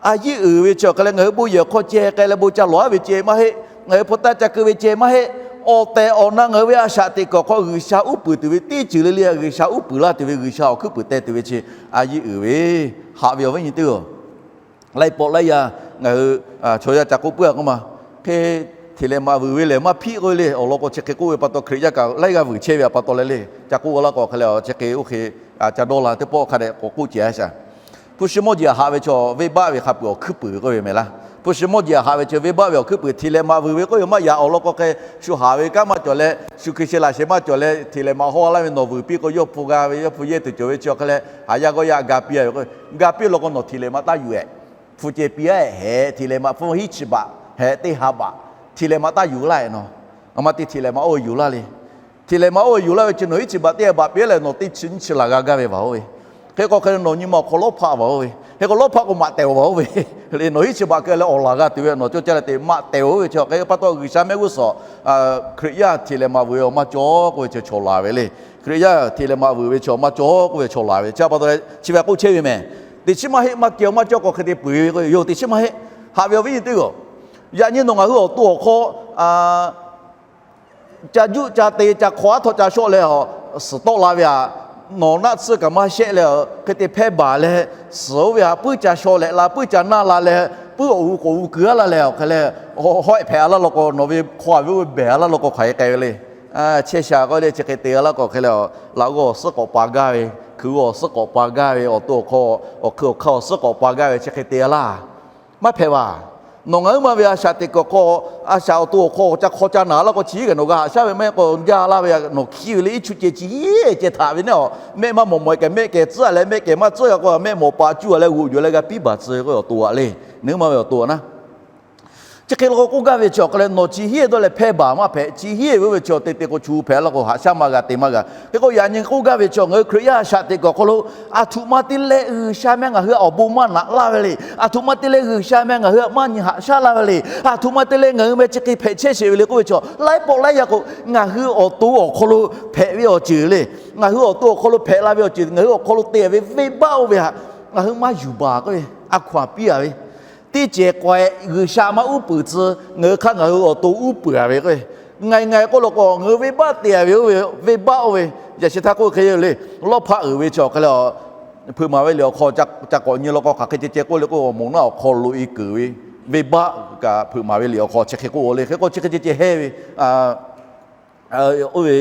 A yiˉ uiˍ ve chi awˬ hk'a leh ngaˬ hui bon yehˬ hk'aw ceh k'ai leh bon ca lawˬ aˉ ve ceh maˇ heˆ. Ngaˬ hui hpu taˇ ca keu ve ceh maˇ heˆ. Awˬ tehˬ awˬ na ngaˬ hui ve a shaꞈ teꞈ kuiˬ awˬ hk'aw G'uiˬsha uˉ peunˍ tuˬ ve teˇ ceuˬ le le G'uiˬsha uˉ peunˍ laˇ tuˬ ve, G'uiˬsha awˬ hkuiˉ puiˍ teh tuˬ ve chi a yiˉ uiˍ ve. Haꞈ ve awˬ viˉ nyi teˇ-oˬ, laiˉ pawˆ laiˉ yaˇ ngaˬ hui chaw yaˇ ca k'oˆ puiˉ a k'oˆ ma. Hk'e, hteꞈ lehˍ maꞈ vuiˬ ve lehˬ maˇ hpiˆ k'oˆ ve le. Awˬ lawn k'o chi hk'e k'oˆ ve pa taw, Hkriꞈ yaˇ kaꞈ laiˉ g'aˇ vuiˬ chehˇ ve pa taw leh le, ca k'oˆ laˇ k'o hk'a leh, chi hk'e oˇ hk'e ca dawˇ la teˇ pawˆ hk'a dehꞈ k'awꞈ k'oˆ ceh a shaˍ. Hpu shi mawˇ jeˬ htaꞈ haꞈ ve chaw venˇbaˆ ve hk'a peuˬ awˬ hkuiˉ puiˍ k'oˆ ve mehˍ laˇ. Hpu shi mawˇ jeˬ htaꞈ haꞈ ve chaw venˇbaˆ ve awˬ hkuiˉ puiˍ, hteꞈ lehˍ maꞈ vuiˬ ve k'oˆ ve maˇ yaꞈ. Awˬ lawn k'o hk'e, shu haˍ ve kanˉ maˇ cawˬ leh, shu hkui sheh laꞈ sheh maˇ cawˬ leh, hteꞈ lehˍ maꞈ hawˇ laˇ ve nawˬ vuiˬ piˇ k'o, yawˇ hpu g'a ve, yawˇ hpu yehˇ tuˬ cawˬ ve chi awˬ hk'a leh, haˍ yaˇ g'awˇ yaˇ ga piˇ a ve k'o, ga piˇ law k'o nawˬ hteꞈ lehˍ maꞈ taˇ yuˬ ehˍ. Hpu ceh piˇ a ehˍ, hteꞈ lehˍ maꞈ hpu hiˉ chi baꞈ hehꞈ teˇ ha baꞈ, hteꞈ lehˍ maꞈ taˇ yuˬ laˇ ehˍ nawˬ. A ma te hteꞈ lehˍ maꞈ oˇ ve yuˬ laˇ le. Hteꞈ lehˍ maꞈ oˇ ve yuˬ laˇ ve chi nawˬ hiˉ chi baꞈ teˇ ha baꞈ piˇ a leh nawˬ teˇ chi nyiˇ chi laˬ g'a gaˇ ve vaˬ oˇ ve. Hk'e k'o hk'e nawˬ nyi ma awˬ hk'aw lawˉ hpaˆ vaˬ oˇ ve. Hk'e k'o lawˉ hpaˆ k'o maꞈ tehˬ-oˬ vaˬ oˇ ve. Le nawˬ hiˉ chi baꞈ keu leh awˬ laˬ g'a tuˬ ve nawˬ cawˇ caˇ leh teꞈ maꞈ tehˬ-oˬ ve chi hk'e pa taw G'uiˬsha mehˆ g'uˇ suhˍ Hkriꞈ yaˇ hteꞈ lehˍ maꞈ vuiˬ ve awˬ maˇ cawˬ k'oˆ ve chi chaw laˬ ve le. Hkriꞈ yaˇ hteꞈ lehˍ maꞈ vuiˬ ve chi awˬ maˇ cawˬ k'oˆ ve chaw laˬ ve. Chi pa taw chi ve k'oˆ chehˇ ve mehˍ. Teꞈ chiˉ maˇ heˆ maˇ kehˬ awˬ maˇ cawˬ k'o hk'e te peuˬ ve k'o, yawˇ teꞈ chiˉ maˇ heˆ. Haꞈ ve awˬ viˉ nyi teˇ g'aˇ, yaꞈ nyi nawˬ ngaˬ hui awˬ to awˬ hk'aw ca juˆ ca te ca hk'aw aˉ htawꞈ ca shawˆ leh suhˍ tawˆ la ve aꞈ, nawˬ naˆ tsuhˇ kaꞈ maˇ shehˆ leh hk'e te hpehˇ baˬ leh, suhˍ oˇ ve aꞈ puiˉ ca shaw leh la, puiˉ ca naˇ la leh, puiˉ awˬ hu k'awꞈ hu kuiˬ a laˇ leh awˬ hk'e leh, hawehˆ hpehꞈ a laˇ law k'o, nawˬ ve hk'aw a ve oˇ ve behˬ a laˇ law k'o hk'aˬ hk'e k'ai ve le. Chehˇ sha k'oˆ le chi hk'e te a laˇ k'o hk'e leh, laꞈ g'awˇ awˬ suhˉ k'awꞈ pa gaˇ ve, hkui g'awˇ awˬ suhˉ k'awꞈ pa gaˇ ve, awˬ to awˬ hk'aw awˬ hkui awˬ hk'aˇ awˬ suhˉ k'awꞈ pa gaˇ ve chi hk'e te a laˇ. Maˇ hpehꞈ vaˬ. Nawˬ ngaˬ huiˉ ma ve a shaꞈ teꞈ kuiˬ awˬ hk'aw, a shaꞈ awˬ to awˬ hk'aw ca hk'aw ca naˬ laˇ k'o, chi hk'e nawˬ g'a haꞈ shaˉ ve maˇ heˆ k'o, jaˇ laˇ ve, nawˬ hkiˇ ve le iˉ chu ceh chi hk'e ceh htaꞈ ve neˉ a, mehˆ maˇ mawˬ mawˬ kehˬ mehˆ kehˬ tcuhˉ a leh mehˆ kehˬ maˇ tcuhˉ g'a k'o, mehˆ mawˬ paˍ cuˇ a leh g'oꞈ yuˬ leh g'a piˇ baˬ tcuh ve k'o, awˬ to aꞈ le. Nawˬ huiˉ ma ve awˬ to aꞈ naˉ Chi hk'e law k'o k'oˆ gaˇ ve chi awˬ hk'aw leh nawˬ chi hiˉ dawˇ leh hpehˇ baˬ maˇ hpehꞈ. Chi hiˉ ve oˇ ve chi awˬ te te k'o chu hpehꞈ laˇ k'o haꞈ shaˉ maˇ g'a te maˇ g'a. Hk'e k'o yaꞈ nyi k'oˆ gaˇ ve chi ngaˬ hui Hkriꞈ yaˇ a shaꞈ teꞈ kuiˬ awˬ hk'aw lo, aˬ htoꞈ ma te leh G'uiˬsha meh ngaˬ hui awˬ bon maˇ naꞈ laˇ ve le. Aˬ htoꞈ ma te leh G'uiˬsha meh ngaˬ hui maˇ nyi haꞈ shaˉ laˇ ve le. Aˬ htoꞈ ma te leh ngaˬ hui meh chi hk'e hpehꞈ chehˇ sheˍ ve le k'oˆ ve chi, laiˉ pawˆ laiˉ yaˇ k'o ngaˬ hui awˬ to awˬ hk'aw lo hpehꞈ ve awˬ ceuˬ le. Ngaˬ hui awˬ to awˬ hk'aw lo hpehꞈ la ve awˬ ceuˬ, ngaˬ hui awˬ hk'aw lo te ve venˇbaˆ oˇ ve htaꞈ ngaˬ hui maˇ yuˬ baˬ k'oˆ ve, a hkaw-anˬ piˇ a ve Teˇ cehˬ k'awehꞈ G'uiˬsha maˇ uˉ peunˍ tcuh, ngaˬ hui hk'aˇ ngaˬ hui awˬ to uˉ peunˍ a ve k'o, ngaˬ ngaˬ k'oˆ law k'o ngaˬ hui venˇbaˆ te a ve oˇ ve, venˇbaˆ oˇ ve, yaꞈ shi htaˇ k'oˆ hk'e le, lawˇ hpaˆ uiˍ ve chi awˬ hk'e le, hpeuꞈ maˍ ve liꞈ awˬ hk'aw ca k'awꞈ nyi law k'o hk'aˬ hk'e ceh ceh k'oˆ le k'o, awˬ moˍ naˆ awˬ hk'aw lo e keunˍ ve, venˇbaˆ kaꞈ hpeuꞈ maˍ ve liꞈ awˬ hk'aw chi hk'e k'oˆ le, hk'e k'o chi hk'e ceh ceh hehˇ ve oˇ ve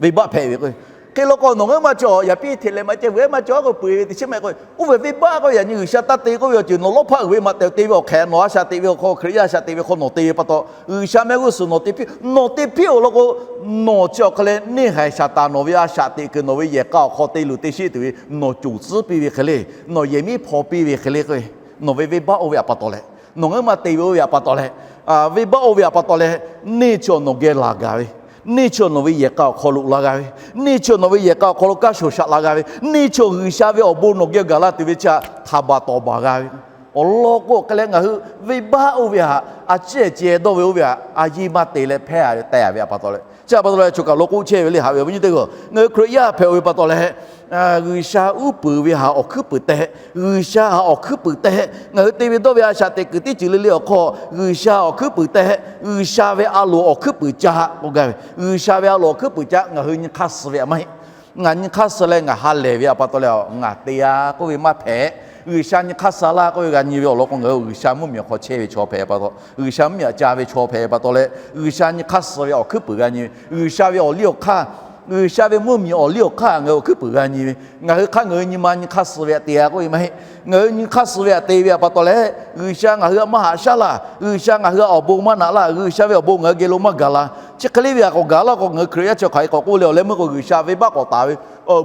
venˇbaˆ hpehꞈ ve k'o, hk'e law k'o nawˬ ngaˬ huiˉ ma chi awˬ yaꞈ piˇ hteꞈ leh maꞈ ceh vuiˬ maˇ cawˬ k'o peu-eˬ ve teˇ chiˉ maˇ heˆ k'o, oˇ ve venˇbaˆ k'oˆ ve yaꞈ nyi G'uiˬsha taˇ te k'oˆ ve awˬ ceuˬ nawˬ lawˇ hpaˆ uiˍ ve maꞈ tehˬ te ve awˬ hk'e nawˬ a shaꞈ teꞈ ve awˬ hk'aw, Hkriꞈ yaˇ a shaꞈ teꞈ ve hk'aw nawˬ te ve pa taw, G'uiˬsha meh g'uˇ suhˍ nawˬ te piˇ, nawˬ te piˇ-oˬ law k'o, nawˬ chi awˬ hk'e leh neˇ haiˬ Saˍtanˍ nawˬ ve a shaꞈ teꞈ kuiˬ nawˬ ve yehˬ k'a awˬ hk'aw te luˬ te sheˆ tuˬ ve nawˬ coˬ tcuhˉ piˇ ve hk'e le, nawˬ yehˬ miˉ hpaw piˇ ve hk'e le k'o Nawˬ ve venˇbaˆ oˇ ve htaꞈ pa taw leh, nawˬ ngaˬ hui maˇ te ve oˇ ve htaꞈ pa taw leh, venˇbaˆ oˇ ve htaꞈ pa taw leh, neˇ chi awˬ nawˬ geh laˬ gaˬ ve, neˇ chi awˬ nawˬ ve yehˬ k'a awˬ hk'aw lo laˬ g'a ve, neˇ chi awˬ nawˬ ve yehˬ k'a awˬ hk'aw lo kanˉ shoˍ shaꞈ laˬ g'a ve, neˇ chi awˬ G'uiˬsha ve awˬ bon nawˬ geh gaˬ la tuˬ ve chi htaꞈ htaˍ baˬ tawˍ baˬ g'a ve. Awˬ lawn k'o hk'e leh ngaˬ hui venˇbaˆ oˇ ve htaꞈ a ciˉ ceh dawˇ ve oˇ ve htaꞈ a yiˇ maˇ te leh hpehˇ a ve tehꞈ a ve htaꞈ pa taw leh, chi htaꞈ pa taw leh choˬ kaˬ lo k'oˆ chehˇ ve le, haꞈ ve awˬ viˉ nyi teˇ g'aˇ, ngaˬ hui Hkriꞈ yaˇ hpehꞈ-o ve pa taw leh, G'uiˬsha uˉ peunˍ ve htaꞈ awˬ hkuiˉ puiˍ tehꞈ, G'uiˬsha htaꞈ awˬ hkuiˉ puiˍ tehꞈ, ngaˬ hui te ve dawˇ ve a shaꞈ teꞈ kuiˬ teˇ ceuˬ le le awˬ hk'aw G'uiˬsha awˬ hkuiˉ puiˍ tehꞈ, G'uiˬsha ve a loˍ awˬ hkuiˉ puiˍ ca k'oˆ gaˇ ve. G'uiˬsha ve a loˍ awˬ hkuiˉ puiˍ ca ngaˬ hui nyi hk'aˇ suh ve htaꞈ maˇ heˆ. Ngaˬ nyi hk'aˇ suh leh ngaˬ ha lehˬ ve htaꞈ pa taw leh ngaˬ te a k'oˆ ve maˇ hpehꞈ. G'uiˬsha nyi hk'aˇ suh laˇ k'oˆ ve g'a nyi ve awˬ lawn k'o, ngaˬ hui G'uiˬsha mvuhˇmiˬ awˬ hk'aw chehˇ ve chaw hpehꞈ pa taw, G'uiˬsha mvuhˇmiˬ htaꞈ ca ve chaw hpehꞈ pa taw leh, G'uiˬsha nyi hk'aˇ suh ve awˬ hkuiˉ puiˍ g'a nyi ve, G'uiˬsha ve awˬ liˇ awˬ hk'aˇ, G'uiˬsha ve mvuhˇmiˬ awˬ liˇ awˬ hk'aˇ ngaˬ hui awˬ hkuiˉ puiˍ g'a nyi ve. Ngaˬ hui hk'aˇ ngaˬ hui nyi ma nyi hk'aˇ suh ve htaꞈ te a k'oˆ ve maˇ heˆ. Ngaˬ hui nyi hk'aˇ suh ve htaꞈ te ve htaꞈ pa taw leh, G'uiˬsha ngaˬ hui htaꞈ maˇ haꞈ shaˉ laˇ, G'uiˬsha ngaˬ hui htaꞈ awˬ bon maˇ naꞈ laˇ, G'uiˬsha ve awˬ bon ngaˬ hui geh lo maˇ gaˬ la. Chi hk'e le ve htaꞈ k'awꞈ gaˬ laˇ k'o, ngaˬ hui Hkriꞈ yaˇ chi hk'aˬ hk'e k'awꞈ k'oˆ le, awˬ leh meuˇ k'o G'uiˬsha venˇbaˆ k'awꞈ taˍ ve,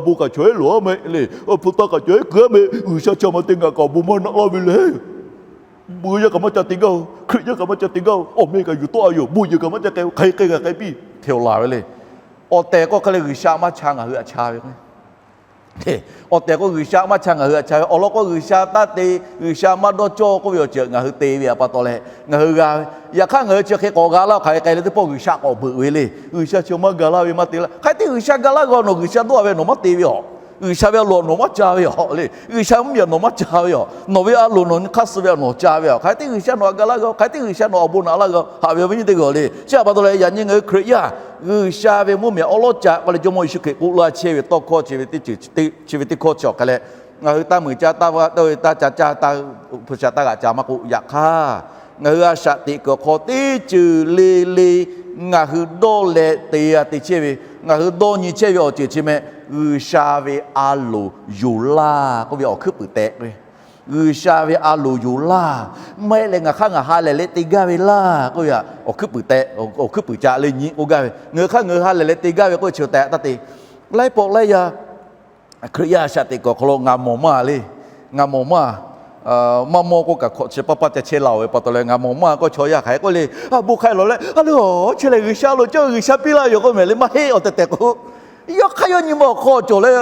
bon kaꞈ chaw ehˉ loˍ a meh le, hpu taˇ kaꞈ chaw ehˉ keu a meh, G'uiˬsha chi ma te ngaˬ kaꞈ awˬ bon maˇ naꞈ laˇ ve le. Bon yaˇ kaꞈ maˇ ca te gaˇ-oˬ, Hkriꞈ yaˇ kaꞈ maˇ ca te gaˇ-oˬ, awˬ meh kaꞈ yuˬ tawˆ a yoˬ, bon yehˬ kaꞈ maˇ ca k'ai, hk'aˬ hk'e k'ai k'ai piˇ hteꞈ-oˬ laˬ ve le. Awˬ tehˬ k'o hk'e leh G'uiˬsha maˇ cha ngaˬ hui htaꞈ cha ve k'o, awˬ tehˬ k'o G'uiˬsha maˇ cha ngaˬ hui htaꞈ cha ve. Awˬ lawn k'o G'uiˬsha taˇ te, G'uiˬsha maˇ dawˇ cawˇ k'oˆ ve awˬ ceuˬ ngaˬ hui te ve htaꞈ pa taw leh ngaˬ hui g'a ve. Yaꞈ hk'aˇ ngaˬ hui chi hk'e k'awꞈ g'a laˇ, hk'aˬ hk'e k'ai leh teˇ pawˆ G'uiˬsha k'awꞈ beuꞈ ve le. G'uiˬsha chi maˇ ga laˇ ve maˇ te laˇ. Hk'aˬ hk'e te G'uiˬsha ga laˇ g'a, nawˬ G'uiˬsha dawˇ a ve nawˬ maˇ te ve aˬ. G'uiˬsha ve a loˍ nawˬ maˇ ca ve aˬ le. G'uiˬsha mvuhˇmiˬ nawˬ maˇ ca ve aˬ. Nawˬ ve a loˍ nawˬ nyi hk'aˇ suh ve nawˬ ca ve aˬ. Hk'aˬ hk'e te G'uiˬsha nawˬ htaꞈ ga laˇ g'a, hk'aˬ hk'e te G'uiˬsha nawˬ awˬ bon naꞈ laˇ g'a, haꞈ ve awˬ viˉ nyi teˇ g'aˇ le. Chi htaꞈ pa taw leh yaꞈ nyi ngaˬ hui Hkriꞈ yaˇ G'uiˬsha ve mvuhˇmiˬ awˉ lawˉ ca k'oˆ leh Jawˇmawˇ Yeˍsuˆ Hkriꞈ k'oˆ laˇ chehˇ ve tawˇ hkawˇ chi ve teˇ ceuˬ, chi ve teˇ hkawˇ chi awˬ hk'e leh, ngaˬ hui taˇ muiˬ caˇ taˇ vaˇ taˇ ve taˇ ca caˇ taˇ, hpu shaꞈ taˇ g'aꞈ ca maˇ k'oˆ, yaꞈ hk'aˇ ngaˬ hui a shaꞈ teꞈ kuiˬ awˬ hk'aw teˇ ceuˬ le le ngaˬ hui dawˇ leh te g'a te chehˇ ve, ngaˬ hui dawˇ nyi chehˇ ve awˬ ceuˬ chi meh, G'uiˬsha ve a loˍ yoˬ laˇ k'oˆ ve awˬ hkuiˉ puiˍ tehꞈ k'o, G'uiˬsha ve a loˍ yoˬ laˇ, maˇ heˆ leh ngaˬ hk'aˇ ngaˬ ha lehˬ leh te gaˇ ve laˇ k'oˆ ve awˬ hkuiˉ puiˍ tehꞈ, awˬ hkuiˉ puiˍ ca le nyi k'oˆ gaˇ ve. Ngaˬ hui hk'aˇ ngaˬ hui ha lehˬ leh te gaˇ ve k'oˆ ve chi tehꞈ taˇ te. Laiˉ pawˆ laiˉ yaˇ Hkriꞈ yaˇ a shaꞈ teꞈ kuiˬ awˬ hk'aw lo ngaˬ mawˬ maˇ le, ngaˬ mawˬ maˇ, maˇ mawˬ k'oˆ kaꞈ hkawꞈ chi paˇ paˇ ca chehˇ la-oˬ ve pa taw leh ngaˬ mawˬ maˇ k'oˆ chaw yaˇ hk'aˬ hk'e k'oˆ le, a bon hk'ai lawˬ leh a le, a, chi lehˬ G'uiˬsha loˍ cawˇ G'uiˬsha piˇ laˇ ve yoˬ k'oˆ mehˍ le, maˇ heˆ. Awˬ tehˬ tehˬ k'o, yawˇ hk'aˇ yawˇ nyi ma awˬ hk'aw cawˬ leh,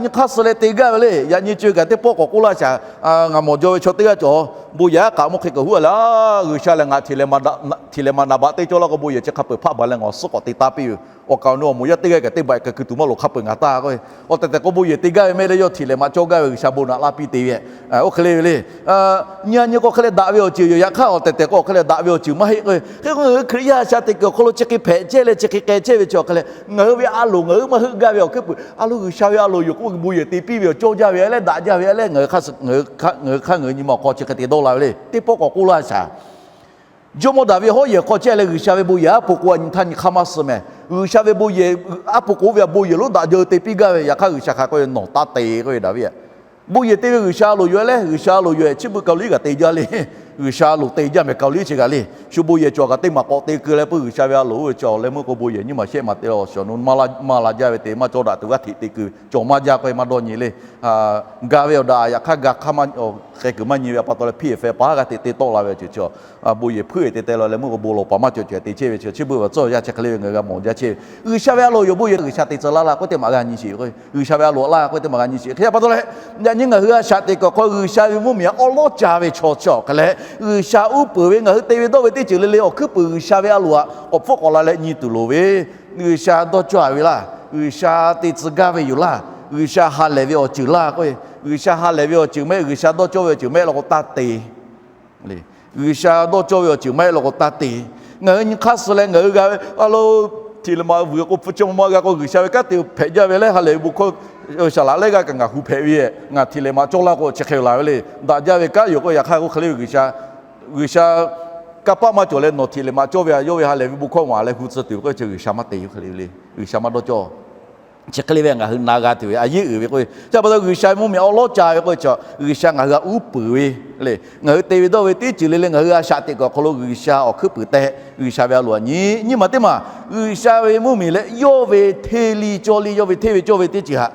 nyi hk'aˇ suh leh te gaˇ ve le. Yaꞈ nyi co kaꞈ teˇ pawˆ k'awꞈ k'oˆ laˇ shaˍ. Ngaˬ mawˬ jaw ve chaw teˇ g'aˇ cawˬ, bon yehˬ aˉ k'aꞈ mawˇ hk'e kaꞈ huˉ a le, a, G'uiˬsha lehˬ ngaˬ htiꞈ leh maꞈ naˍ baꞈ teˇ cawˇ laˇ k'o bon yehˬ chi hk'a peuˬ hpaˆ baˬ leh ngaˬ awˬ suhˉ k'awꞈ te taˇ piˇ ve. Awˬ kaˍ awˬ nu awˬ moˍ yaˇ teˇ g'aˇ kaꞈ teˇ baꞈ kaꞈ kuiˬ tuˬ maˇ loˍ hk'a peuˬ ngaˬ taˇ k'o, awˬ tehˬ tehˬ k'o bon yehˬ te gaˇ ve mehˆ leh yawˇ htiꞈ leh maꞈ cawˇ gaˇ ve G'uiˬsha bon naꞈ laˇ piˇ te ve. Oˇ hk'e le ve le. Nyi a nyi k'o hk'e leh daꞈ ve awˬ ceuˬ yoˬ. Yaꞈ hk'aˇ awˬ tehˬ tehˬ k'o awˬ hk'e leh daꞈ ve awˬ ceuˬ maˇ heˆ k'o, hk'e k'o ngaˬ hui Hkriꞈ yaˇ a shaꞈ teꞈ kuiˬ awˬ hk'aw lo chi hk'e hpehꞈ chehˇ leh chi hk'e k'ai chehˇ ve chi awˬ hk'e leh ngaˬ hui ve a loˍ ngaˬ hui maˇ heuˆ gaˇ ve awˬ hkuiˉ puiˍ, a lo G'uiˬsha ve a loˍ yoˬ k'oˆ bon yehˬ te piˇ ve awˬ cawˇ jaˇ ve a leh daꞈ jaˇ ve a leh ngaˬ hui hk'aˇ ngaˬ hui nyi ma awˬ hk'aw chi hk'e te dawˇ la ve le. Teˇ pawˆ k'awꞈ k'oˆ laˇ shaˍ. Jawˇmawˇ Daˍviˆ hawˉ yehˬ hk'aw chehˇ leh G'uiˬsha ve bon yehˬ aˉ po k'o a nyi htaˇ nyi hk'aˇ maˇ suh mehˍ. G'uiˬsha ve bon yehˬ, aˉ po k'o ve a bon yehˬ lonˉ daꞈ jaˇ te piˇ gaˇ ve. Yaꞈ hk'aˇ G'uiˬsha hk'aˬ k'oˆ ve, nawˬ taˇ te k'oˆ ve Daˍviˆ a. Bon yehˬ te ve G'uiˬsha a loˍ yoˬ leh, G'uiˬsha a loˍ yoˬ ehˍ, chi beuꞈ Kaoˍliˇ kaꞈ te jaˇ le. G'uiˬsha a loˍ te jaˇ mehˍ Kaoˍliˇ chi kaꞈ le. Shu bon yehˬ cawˬ kaꞈ teˇ maˬ k'awꞈ te keu leh peuˬ G'uiˬsha ve a loˍ oˇ ve cawˬ leh meuˇ k'o bon yehˬ nyiˇ maˬ shehˆ maˬ te la awˬ shawˍ nu maˇ la jaˇ ve te maˇ cawˇ daꞈ tuˬ g'aˇ htiꞈ te keu cawˬ maˇ jaˇ k'oˆ ve maˇ dawˇ nyi le. Ga ve awˬ daꞈ yaꞈ hk'aˇ ga hk'aˇ maˇ k'ai kuiˬ maˇ nyi ve a pa taw leh hpiˇ-ehˍ feh pa g'aˇ te te tawˆ la ve awˬ ceuˬ chi, bon yehˬ hpuiˉ-ehˍ te teh la leh meuˇ k'o bon lawˬ paˍ maˇ cawˬ cawehˬ te chehˇ ve chi, chi beuꞈ awˬ tcuhˇ awˬ yanˇ chi hk'e le ve ngaˬ hui g'a mawˬ jaˇ chehˇ ve. G'uiˬsha ve a loˍ yoˬ bon yehˬ G'uiˬsha te tcuh laˇ laˇ k'oˆ teˇ maˬ g'a nyi sheˍ. G'uiˬsha ve a loˍ laˇ k'oˆ teˇ maˬ g'a nyi sheˍ. Hk'e a pa taw leh, yaꞈ nyi ngaˬ hui a shaꞈ teꞈ kuiˬ awˬ hk'aw G'uiˬsha ve mvuhˇmiˬ awˉ lawˉ ca ve chaw chi awˬ hk'e leh, G'uiˬsha uˉ peunˍ ve ngaˬ hui te ve dawˇ ve teˇ ceuˬ le le awˬ hkuiˉ puiˍ G'uiˬsha ve a loˍ htaꞈ k'awꞈ hpfuhˆ k'awꞈ la leh nyi tuˬ loˍ ve. G'uiˬsha dawˇ cawˇ a ve laˇ, G'uiˬsha te tcuh gaˇ ve yoˬ laˇ, G'uiˬsha ha lehˬ ve awˬ ceuˬ laˇ k'o, G'uiˬsha ha lehˬ ve awˬ ceuˬ mehˆ, G'uiˬsha dawˇ cawˇ ve awˬ ceuˬ mehˆ law k'o taˇ te. G'uiˬsha dawˇ cawˇ ve awˬ ceuˬ mehˆ law k'o taˇ te. Ngaˬ hui nyi hk'aˇ suh leh ngaˬ hui g'a ve a lo, htiꞈ leh maꞈ vuiˬ k'o hpu chi maˇ g'a k'o G'uiˬsha ve kanˉ te hpehꞈ jaˇ ve leh ha lehˬ ve bon hkawˇ shaˍ laꞈ leh g'aˇ kaꞈ ngaˬ hu hpehꞈ ve, ngaˬ htiꞈ leh maꞈ cawˇ laˇ k'o chi hk'e laˬ ve le. Daꞈ jaˇ ve kanˉ yoˬ k'o yaꞈ hk'aˇ k'o hk'e le ve G'uiˬsha, G'uiˬsha kanˇ paˆ maˇ cawˬ leh nawˬ htiꞈ leh maꞈ cawˇ ve a yawˇ ve ha lehˬ ve bon hkawˇ maˍ leh hu tcuh tuˬ k'o chi G'uiˬsha maˇ te yoˬ hk'e le ve le. G'uiˬsha maˇ dawˇ cawˇ. Chi hk'e le ve ngaˬ hui na g'a tuˬ ve a yeˉ uiˍ ve k'o, chi pa taw G'uiˬsha ve mvuhˇmiˬ awˉ lawˉ ca ve k'o, G'uiˬsha ngaˬ hui htaꞈ uˉ peunˍ ve le. Ngaˬ hui te ve dawˇ ve teˇ ceuˬ le le ngaˬ hui a shaꞈ teꞈ kuiˬ awˬ hk'aw lo G'uiˬsha awˬ hkuiˉ puiˍ tehꞈ G'uiˬsha ve a loˍ htaꞈ nyi. Nyiˇ maˬ teˇ maˬ G'uiˬsha ve mvuhˇmiˬ leh yawˇ ve hteˇ li cawˇ le, yawˇ ve hteˇ ve cawˇ ve teˇ ceuˬ htaꞈ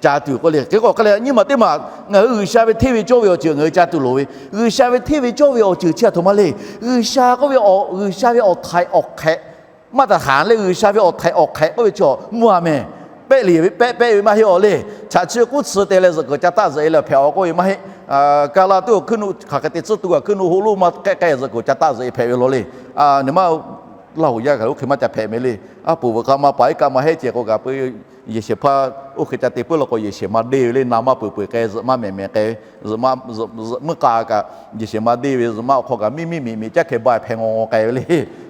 ca tuˬ k'oˆ le. Hk'e k'o hk'e leh nyiˇ maˬ teˇ maˬ ngaˬ hui G'uiˬsha ve hteˇ ve cawˇ ve awˬ ceuˬ ngaˬ hui ca tuˬ loˍ ve, G'uiˬsha ve hteˇ ve cawˇ ve awˬ ceuˬ chi aˬ htoꞈ ma le. G'uiˬsha k'oˆ ve, G'uiˬsha ve awˬ htaiˍ awˬ hk'ehꞈ maˇ taˍ htaˍ leh, G'uiˬsha ve awˬ htaiˍ awˬ hk'ehꞈ k'oˆ ve chaw mvuhˇ a mehˍ pehˆ le ve, pehˆ pehˆ ve maˇ heˆ awˬ le. Chaꞈ chi k'uˉ tsuhꞈ te leh zuhꞈ kuiˬ ca taˆ zuhꞈ e leh hpehꞈ awˬ k'oˆ ve maˇ heˆ. Kaˍlaˍ tuˉ awˬ hkuiˉ nuˆ hk'aˬ hk'e te tcuhˉ tu kaꞈ hkuiˉ nuˆ hoˆ lonˉ maˇ k'ehˆ k'ehˆ zuhꞈ kuiˬ ca taˆ zuhꞈ e hpehꞈ ve law le. Naˬ maˇ Laˇ huˍ yaˇ kaꞈ oˇ hk'e maˇ ca hpehꞈ mehˍ le. A poˍ veuꞈ k'a maˇ paˍ iˉ kaˆ maˇ heˆ ceh k'o kaꞈ peu Yeˍsuˆ hpaˇ oˇ hk'e ca te puiˉ law k'o, Yeˍsuˆ maˇ deˇ ve le. Naˍ maˇ peuˬ peuˬ k'ai, zuhꞈ maˇ mehˍ mehˍ k'ai, zuhꞈ meuˇ k'a kaꞈ Yeˍsuˆ maˇ deˇ ve, zuhmaꞈ awˬ hk'aw kaꞈ miˇ miˇ miˬ miˬ caˇ hkeh ba hpeh ngaw ngaw k'ai ve le.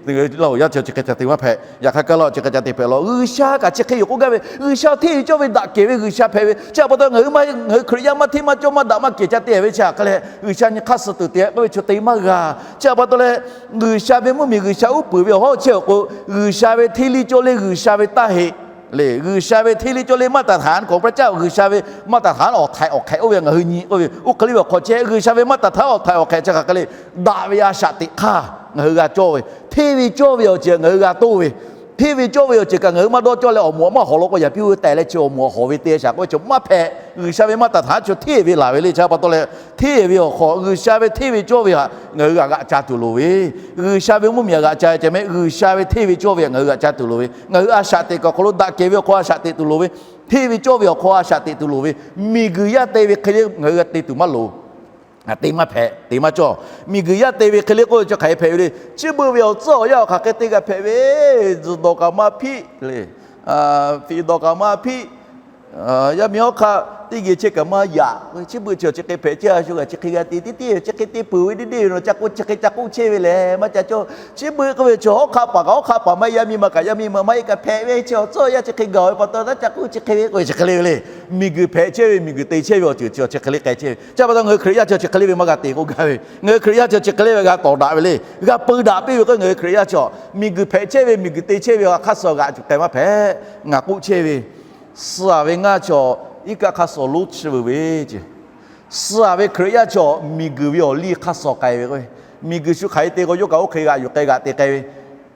Laˇ huˍ yaˇ chi chi hk'e ca te maˇ hpehꞈ. Yaꞈ hk'aˇ kaꞈ la chi hk'e ca te hpehꞈ law, G'uiˬsha kaꞈ chi hk'e yoˬ k'oˆ gaˇ ve, G'uiˬsha hteˇ ve cawˇ ve daꞈ kehˬ ve G'uiˬsha hpehꞈ ve chi a pa taw, ngaˬ hui maˇ, ngaˬ hui Hkriꞈ yaˇ maˇ hteˇ maˇ cawˇ maˇ daꞈ maˇ kehˬ ca te ve chi a hk'e leh, G'uiˬsha nyi hk'aˇ suh tuˬ te k'oˆ ve chaw te maˇ g'a. Chi a pa taw leh, G'uiˬsha ve mvuhˇmiˬ G'uiˬsha uˉ peunˍ ve awˬ hawˉ chehˇ awˬ k'o, G'uiˬsha ve hteˇ liˇ cawˇ le, G'uiˬsha ve taˇ heˆ le. G'uiˬsha ve hteˇ liˇ cawˇ le, maˇ taˍ htaˍ k'awꞈ pa caˇ G'uiˬsha ve maˇ taˍ htaˍ awˬ htaiˍ awˬ hk'ehꞈ oˇ ve ngaˬ hui nyi k'oˆ ve, oˇ hk'e le ve awˬ hk'aw chehˇ G'uiˬsha ve maˇ taˍ htaˍ awˬ htaiˍ awˬ hk'ehꞈ chi hk'aˬ hk'e le, daꞈ ve a shaꞈ teꞈ hk'aˇ ngaˬ hui g'a cawˇ ve, hteˇ ve cawˇ ve awˬ ceuˬ ngaˬ hui g'a toˇ ve, hteˇ ve cawˇ ve awˬ ceuˬ kaꞈ ngaˬ hui maˇ dawˇ cawˇ leh awˬ moˍ maˇ hawˍ law k'o, yaꞈ piˇ hu tehˬ leh chi awˬ moˍ awˬ hawˍ ve te shaˍ k'oˆ ve chaw maˇ hpehꞈ. G'uiˬsha ve maˇ taˍ htaˍ chaw hteˇ ve laˬ ve le. Chi a pa taw leh, hteˇ ve awˬ hk'aw G'uiˬsha ve hteˇ ve cawˇ ve htaꞈ ngaˬ hui g'aꞈ g'aꞈ ca tuˬ loˍ ve, G'uiˬsha ve mvuhˇmiˬ htaꞈ g'aꞈ ca ve ceh mehˆ, G'uiˬsha ve hteˇ ve cawˇ ve htaꞈ ngaˬ hui g'aꞈ ca tuˬ loˍ ve, ngaˬ hui a shaꞈ teꞈ kuiˬ awˬ hk'aw lo daꞈ kehˬ ve awˬ hk'aw a shaꞈ teꞈ tuˬ loˍ ve, hteˇ ve cawˇ ve awˬ hk'aw a shaꞈ teꞈ tuˬ loˍ ve, miˬguiˬ yaˇ te ve hk'e le ngaˬ hui g'a te tuˬ maˇ loˍ. Te maˇ hpehꞈ, te maˇ cawˇ. Miˬguiˬ yaˇ te ve hk'e le k'oˆ ve chi hk'aˬ hk'e hpehꞈ ve le. Chi beuꞈ ve awˬ tcuhˉ awˬ yanˇ awˬ hk'aˬ hk'e te g'a hpehꞈ ve, zuhꞈ dawˬ kaꞈ maˇ hpiˆ le, fiꞈ dawˬ kaꞈ maˇ hpiˆ, yaˇ miˇ hawˉ hk'aˆ teˇ geh chehˇ kaꞈ maˇ yaꞈ. Chi beuꞈ chi awˬ chi hk'e hpehꞈ chehˇ a shu g'a chi hk'e g'a te tiˉ tiˉ chi hk'e te peuˬ ve deˇ deˇ ve nawˬ ca k'oˆ chi hk'e ca k'oˆ chehˇ ve lehˬ maˇ ca cawˇ. Chi beuꞈ k'oˆ ve chi hawˉ hk'aˆ paˍ kaꞈ hawˉ hk'aˆ paˍ maˇ heˆ, yaˇ miˇ ma kaꞈ yaˇ miˇ ma maˇ heˆ kaꞈ hpehꞈ ve chi awˬ tcuhˉ awˬ yanˇ chi hk'e gaˬ ve pa taw, taˇ ca k'oˆ chi hk'e ve k'oˆ ve chi hk'e le ve le. Miˬguiˬ hpehꞈ chehˇ ve, miˬguiˬ te chehˇ ve awˬ ceuˬ chi awˬ chi hk'e le k'ai chehˇ ve. Chi pa taw ngaˬ hui Hkriꞈ yaˇ chi awˬ chi hk'e le ve maˇ g'a te k'oˆ gaˇ ve. Ngaˬ hui Hkriꞈ yaˇ chi awˬ chi hk'e le ve g'a tawˍ daꞈ ve le. G'a peu daꞈ piˇ ve k'o, ngaˬ hui Hkriꞈ yaˇ chi miˬguiˬ hpehꞈ chehˇ ve, miˬguiˬ te chehˇ ve awˬ hk'aˇ suh g'aꞈ cuˬ k'ai maˇ hpehꞈ. Ngaˬ k'oˆ chehˇ ve, suh ve ngaˇ chi iˉ kaˆ hk'aˇ suh lonˉ chi veuˬ ve ce. Suh ve Hkriꞈ yaˇ chi miˬguiˬ ve awˬ liˇ hk'aˇ suh k'ai ve k'o, miˬguiˬ shu hk'aˬ hk'e te k'o yawˇ kaꞈ oˇ hk'e g'aꞈ yuˬ k'ai g'aꞈ te k'ai ve,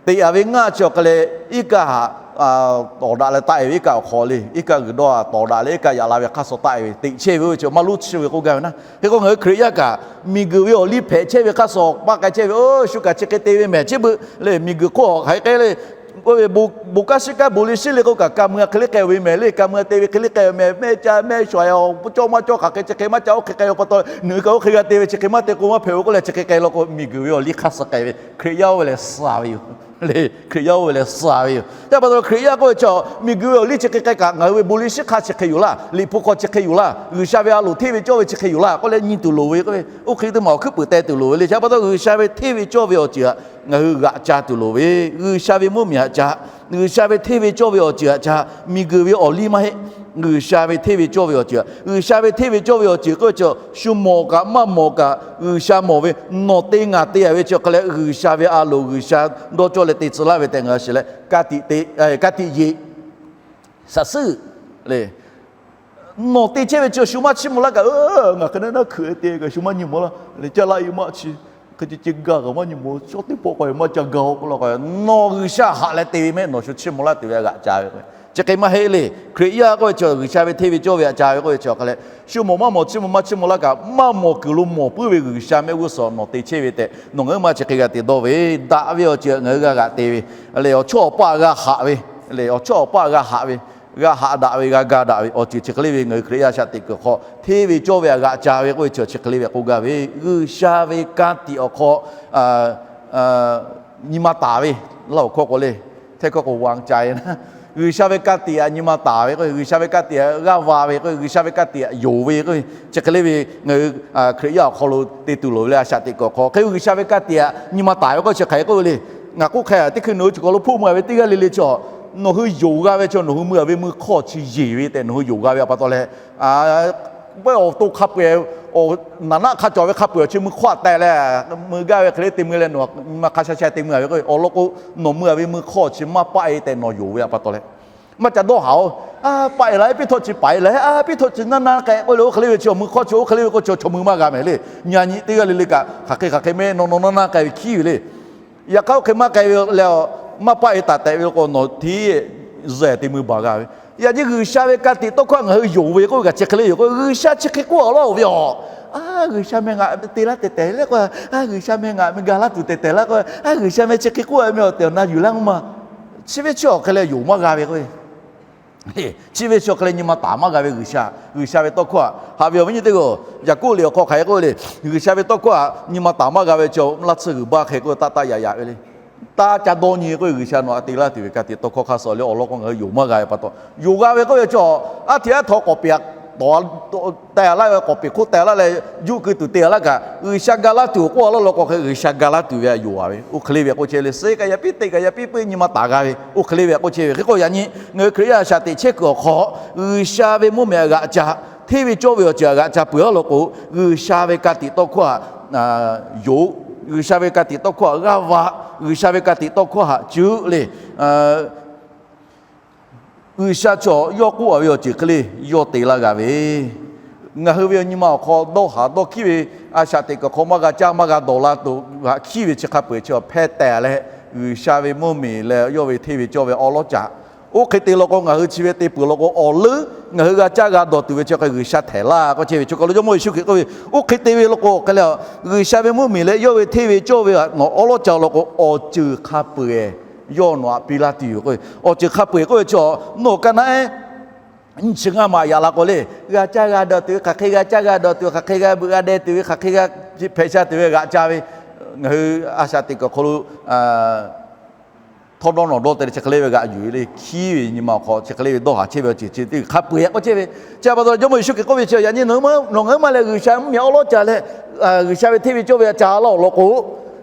teꞈ a ve ngaˇ chi awˬ hk'e leh iˉ kaˆ htaꞈ tawˍ daꞈ leh taˆ e ve iˉ kaˆ awˬ hk'aw le, iˉ kaˆ g'uiˬ dawˇ a tawˍ daꞈ leh iˉ kaˆ yaꞈ la ve hk'aˇ suh taˆ e ve teꞈ chehˇ ve oˇ ve chi maˇ lonˉ chi ve k'oˆ gaˇ ve naˉ. Hk'e k'o ngaˬ hui Hkriꞈ yaˇ kaꞈ miˬguiˬ ve awˬ liˇ hpehꞈ chehˇ ve hk'aˇ suh paˆ k'ai chehˇ ve, oˇ shu kaꞈ chi hk'e te ve mehˍ chi beuꞈ le, miˬguiˬ hk'oˆ hk'aˬ hk'e k'ai le, oˇ ve bon kanˉ shiˉ kanˉ bon le shiˉ le k'o kaꞈ ka mui a hk'e le k'ai ve mehˍ le, ka mui a te ve hk'e le k'ai ve mehˍ, mehˆ ca mehˆ shuˍ a, cawˇ maˇ cawˇ hk'aˬ hk'e chi hk'e maˇ ca oˇ hk'e k'ai ve pa taw, nawˬ hui kaꞈ oˇ hk'e g'a te ve chi hk'e maˇ te k'o maˇ hpehꞈ ve k'oˆ leh chi hk'e k'ai law k'o, miˬguiˬ ve awˬ liˇ hk'aˇ suh k'ai ve Hkriꞈ yaˇ oˇ ve lehˬ suh ve yoˬ le. Hkriꞈ yaˇ oˇ ve lehˬ suh ve yoˬ. Chi pa taw Hkriꞈ yaˇ k'oˆ ve chi miˬguiˬ ve awˬ liˇ chi hk'e k'ai kaꞈ ngaˬ hui ve bon le shiˉ hk'aˇ chi hk'e yoˬ laˇ, liꞈ hpu hk'aw chi hk'e yoˬ laˇ, G'uiˬsha ve a loˍ hteˇ ve cawˇ ve chi hk'e yoˬ laˇ k'oˆ leh nyi tuˬ loˍ ve k'oˆ ve, oˇ hk'e teˇ maˬ awˬ hkuiˉ puiˍ teh tuˬ loˍ ve le. Chi pa taw G'uiˬsha ve hteˇ ve cawˇ ve awˬ ceuˬ htaꞈ ngaˬ hui g'aꞈ ca tuˬ loˍ ve, G'uiˬsha ve mvuhˇmiˬ htaꞈ ca, G'uiˬsha ve hteˇ ve cawˇ ve awˬ ceuˬ htaꞈ ca, miˬguiˬ ve awˬ liˇ maˇ heˆ. G'uiˬsha ve hteˇ ve cawˇ ve awˬ ceuˬ htaꞈ, G'uiˬsha ve hteˇ ve cawˇ ve awˬ ceuˬ k'oˆ ve chi shu mawˬ kaꞈ maˇ mawˬ kaꞈ G'uiˬsha mawˬ ve, nawˬ te ngaˬ te a ve chi awˬ hk'e leh G'uiˬsha ve a loˍ G'uiˬsha dawˇ cawˇ leh te tcuh laˇ ve tehꞈ ngaˬ hui shiˍ leh ka tiꞈ te, ka tiꞈ yeˬ shaˍ suhˉ le. Nawˬ te chehˇ ve chi shu maˇ chiˇ mvuh laˇ kaꞈ, ngaˬ hk'e naˉ naˉ hkui te kaꞈ shu maˇ nyi mawˬ laˇ le. Caˇ laˇ e maˇ chi, hk'e ce ce gaˬ kaꞈ maˇ nyi mawˬ, chaw teˇ pawˆ k'awꞈ maˇ ca gaˬ k'oˆ la k'o, nawˬ G'uiˬsha haꞈ leh te ve mehˆ nawˬ shu chiˇ mvuh laˇ tuˬ ve a g'aꞈ ca ve k'o, chi hk'e maˇ heˆ le. Hkriꞈ yaˇ k'oˆ ve chi G'uiˬsha ve hteˇ ve cawˇ ve htaꞈ ca ve k'oˆ ve chi awˬ hk'e leh, shu mawˬ maˇ mawˬ chiˇ mvuh maˇ chiˇ mvuh laˇ kaꞈ maˇ mawˬ kuiˬ lo mawˬ puiˉ ve G'uiˬsha mehˆ g'uˇ suhˍ nawˬ te chehˇ ve tehꞈ nawˬ ngaˬ hui ma chi hk'e g'a te dawˇ ve, daꞈ ve awˬ ceuˬ ngaˬ hui g'a g'aꞈ te ve le. Awˬ chawˇ awˬ paˇ g'a haꞈ ve le, awˬ chawˇ awˬ paˇ g'a haꞈ ve, g'a haꞈ daꞈ ve, g'a ga daꞈ ve awˬ ceuˬ chi hk'e le ve ngaˬ hui Hkriꞈ yaˇ shaꞈ teꞈ kuiˬ hk'aw hteˇ ve cawˇ ve htaꞈ g'aꞈ ca ve k'oˆ ve chi chi hk'e le ve k'oˆ gaˇ ve, G'uiˬsha ve ka tiꞈ awˬ hk'aw nyi ma taˍ ve, laˇ oˬ hkawˇ k'o le, hteˇ hkawˇ k'o วางใจ na, G'uiˬsha ve ka tiꞈ htaꞈ nyi ma taˍ ve k'o, G'uiˬsha ve ka tiꞈ htaꞈ g'aˇ va ve k'o, G'uiˬsha ve ka tiꞈ htaꞈ yonˍ ve k'o, chi hk'e le ve ngaˬ hui Hkriꞈ yaˇ awˬ hk'aw lo te tuˬ loˍ ve le. A shaꞈ teꞈ kuiˬ awˬ hk'aw hk'e G'uiˬsha ve ka tiꞈ htaꞈ nyi ma taˍ ve k'o chi hk'e k'oˆ ve le. Ngaˬ k'oˆ hk'e a teˇ hkui nawˬ hui chi hk'aw lo hpoˆ mui a ve teˇ g'aˇ le le chi, nawˬ hui yonˍ g'a ve chi nawˬ hui mui a ve mui hk'awˇ chi yeˬ ve tehꞈ nawˬ hui yonˍ g'a ve a pa taw leh, pehˇ awˬ to hk'a peu-eˬ, naˍ naˆ hk'a cawˬ ve hk'a peu-eˬ awˬ chi mui hk'awˇ htaꞈ teh leh mui gaˇ ve hk'e le te mui leh nawˬ nyi ma hk'a sha sha te mui a ve k'o, awˬ lawn k'o, nawˬ mui a ve mui hk'awˇ chi maˇ paˆ e tehꞈ nawˬ yonˍ ve a pa taw leh, maˇ ca dawˇ haˍ oˬ. A, paˆ e la, piˇ htawˇ chi paˍ e la, a, piˇ htawˇ chi naˇ naˇ k'ai k'oˆ le, oˇ hk'e le ve chi mui hk'awˇ chi oˇ hk'e le ve k'o, chaw chaw mui maˇ g'a mehˍ le. Nyi a nyi teˇ g'aˇ le le kaꞈ hk'aˬ hk'e hk'aˬ hk'e mehˆ nawˬ nawˬ naˇ naˇ k'ai ve hkiˉ ve le. Yaꞈ hk'aˇ oˇ hk'e maˇ k'ai ve leh, maˇ paˆ e taˍ tehꞈ ve k'o, nawˬ hteˇ zuhꞈ te mui baˬ g'a ve Yaꞈ nyi G'uiˬsha ve ka tiꞈ tawˇ hkawˇ ngaˬ hui yonˍ ve k'oˆ ve kaꞈ chi hk'e le yoˬ k'o, G'uiˬsha chi hk'e k'oˆ a laˇ-oˬ ve yoˬ. A, G'uiˬsha meh ngaˬ te laˇ tehˬ tehˬ le k'o, a, G'uiˬsha meh ngaˬ g'a laˇ tuˬ tehˬ tehˬ laˇ k'o, a, G'uiˬsha meh chi hk'e k'oˆ a meh awˬ tehˬ awˬ na yuˬ laˇ mvuhˇ ma. Chi ve chi awˬ hk'e leh yonˍ maˇ g'a ve k'o, chi ve chi awˬ hk'e leh nyi ma taˍ maˇ g'a ve G'uiˬsha, G'uiˬsha ve tawˇ hkawˇ htaꞈ haꞈ ve awˬ viˉ nyi teˇ g'aˇ, Yaˍkoˆ liꞈ awˬ hk'aw hk'aˬ hk'e k'oˆ ve le, G'uiˬsha ve tawˇ hkawˇ htaꞈ nyi ma taˍ maˇ g'a ve chi laˇ tcuhˇ g'uiˬ baˇ hk'e k'oˆ ve taˆ taˆ yaꞈ yaꞈ ve le. Taˇ ca dawˇ nyi k'oˆ ve G'uiˬsha nawˬ htaꞈ te laˇ tuˬ ve ka tiꞈ tawˇ hkawˇ hk'a shuˍ le awˬ lawn k'o ngaˬ hui yonˍ maˇ g'a ve pa taw, yonˍ g'a ve k'oˆ ve chi, aˉ hteꞈ aˉ htaw k'awꞈ peꞈ tawˍ teh a laˇ ve, k'awꞈ peꞈ hk'oˆ teh laˇ leh juˆ keu tuˬ te a laˇ kaꞈ, G'uiˬsha ga laˇ tuˬ awˬ k'oˆ a laˇ law k'o hk'e G'uiˬsha ga laˇ tuˬ ve htaꞈ yonˍ a ve. Oˇ hk'e le ve k'oˆ chehˇ ve le, suh kaꞈ yaꞈ piˇ teꞈ kaꞈ yaꞈ piˇ puiˉ nyi ma taˍ g'a ve, oˇ hk'e le ve htaꞈ k'oˆ chehˇ ve. Hk'e k'o yaꞈ nyi ngaˬ hui Hkriꞈ yaˇ a shaꞈ teꞈ chehˇ kuiˬ awˬ hk'aw, G'uiˬsha ve mvuhˇmiˬ htaꞈ g'aꞈ ca, hteˇ ve cawˇ ve awˬ ceuˬ htaꞈ g'aꞈ ca peuˬ a law k'o, G'uiˬsha ve ka tiꞈ tawˇ hkawˇ htaꞈ yonˍ, G'uiˬsha ve ka tiꞈ tawˇ hkawˇ htaꞈ g'aˇ va, G'uiˬsha ve ka tiꞈ tawˇ hkawˇ htaꞈ cuˇ le. G'uiˬsha chaw yawˇ k'oˆ a ve awˬ ceuˬ hk'e le yawˇ te laˇ g'a ve. Ngaˬ hui ve nyi ma awˬ hk'aw dawˇ haˍ dawˇ hkiˉ ve, a shaꞈ teꞈ kuiˬ awˬ hk'aw maˇ g'a caˇ maˇ g'a dawˬ la tuˬ haꞈ hkiˉ ve chi hk'a peu-eˬ chi hpehˇ teh leh, G'uiˬsha ve mvuhˇmiˬ leh yawˇ ve hteˇ ve cawˇ ve awˉ lawˉ caꞈ. Oˇ hk'e te law k'o ngaˬ hui chi ve te peuˬ law k'o awˬ leuˉ ngaˬ hui g'a caˇ g'a dawˬ tuˬ ve chi hk'e G'uiˬsha htehꞈ laˇ k'oˆ chehˇ ve. Chi kaˬ lo Jawˇmawˇ Yeˍsuˆ Hkriꞈ k'oˆ ve, oˇ hk'e te ve law k'o hk'e le, G'uiˬsha ve mvuhˇmiˬ leh yawˇ ve hteˇ ve cawˇ ve nawˬ awˉ lawˉ caꞈ law k'o awˬ ceuˬ hk'a peu-eˬ yawˇ nawˬ htaꞈ piˇ laˇ tuˬ yoˬ k'o, awˬ ceuˬ hk'a peu-eˬ k'oˆ ve chi nawˬ ka naˆ ehˉ nyi chi ngaˇ maꞈ yaꞈ la k'o le, g'a caˇ g'a dawˬ tuˬ ve hk'aˬ hk'e g'a caˇ g'a dawˬ tuˬ ve hk'aˬ hk'e g'a veuꞈ g'a deh tuˬ ve hk'aˬ hk'e g'a hpehꞈ sha tuˬ ve g'aꞈ ca ve, ngaˬ hui a shaꞈ teꞈ kuiˬ awˬ hk'aw lo htawˇ dawˇ nawˬ dawˇ te leh chi hk'e le ve g'aꞈ yuˬ ve le hkiˉ ve nyi ma awˬ hk'aw chi hk'e le ve dawˇ haˍ chehˇ ve awˬ ceuˬ chi teˇ hk'a peu-eˬ k'oˆ chehˇ ve. Chi pa taw Jawˇmawˇ Yeˍsuˆ Hkriꞈ k'oˆ ve chi yaꞈ nyi nawˬ ngaˬ hui maˇ leh G'uiˬsha mvuhˇmiˬ awˉ lawˉ caꞈ leh G'uiˬsha ve hteˇ ve cawˇ ve htaꞈ ca laˇ-oˬ law k'o,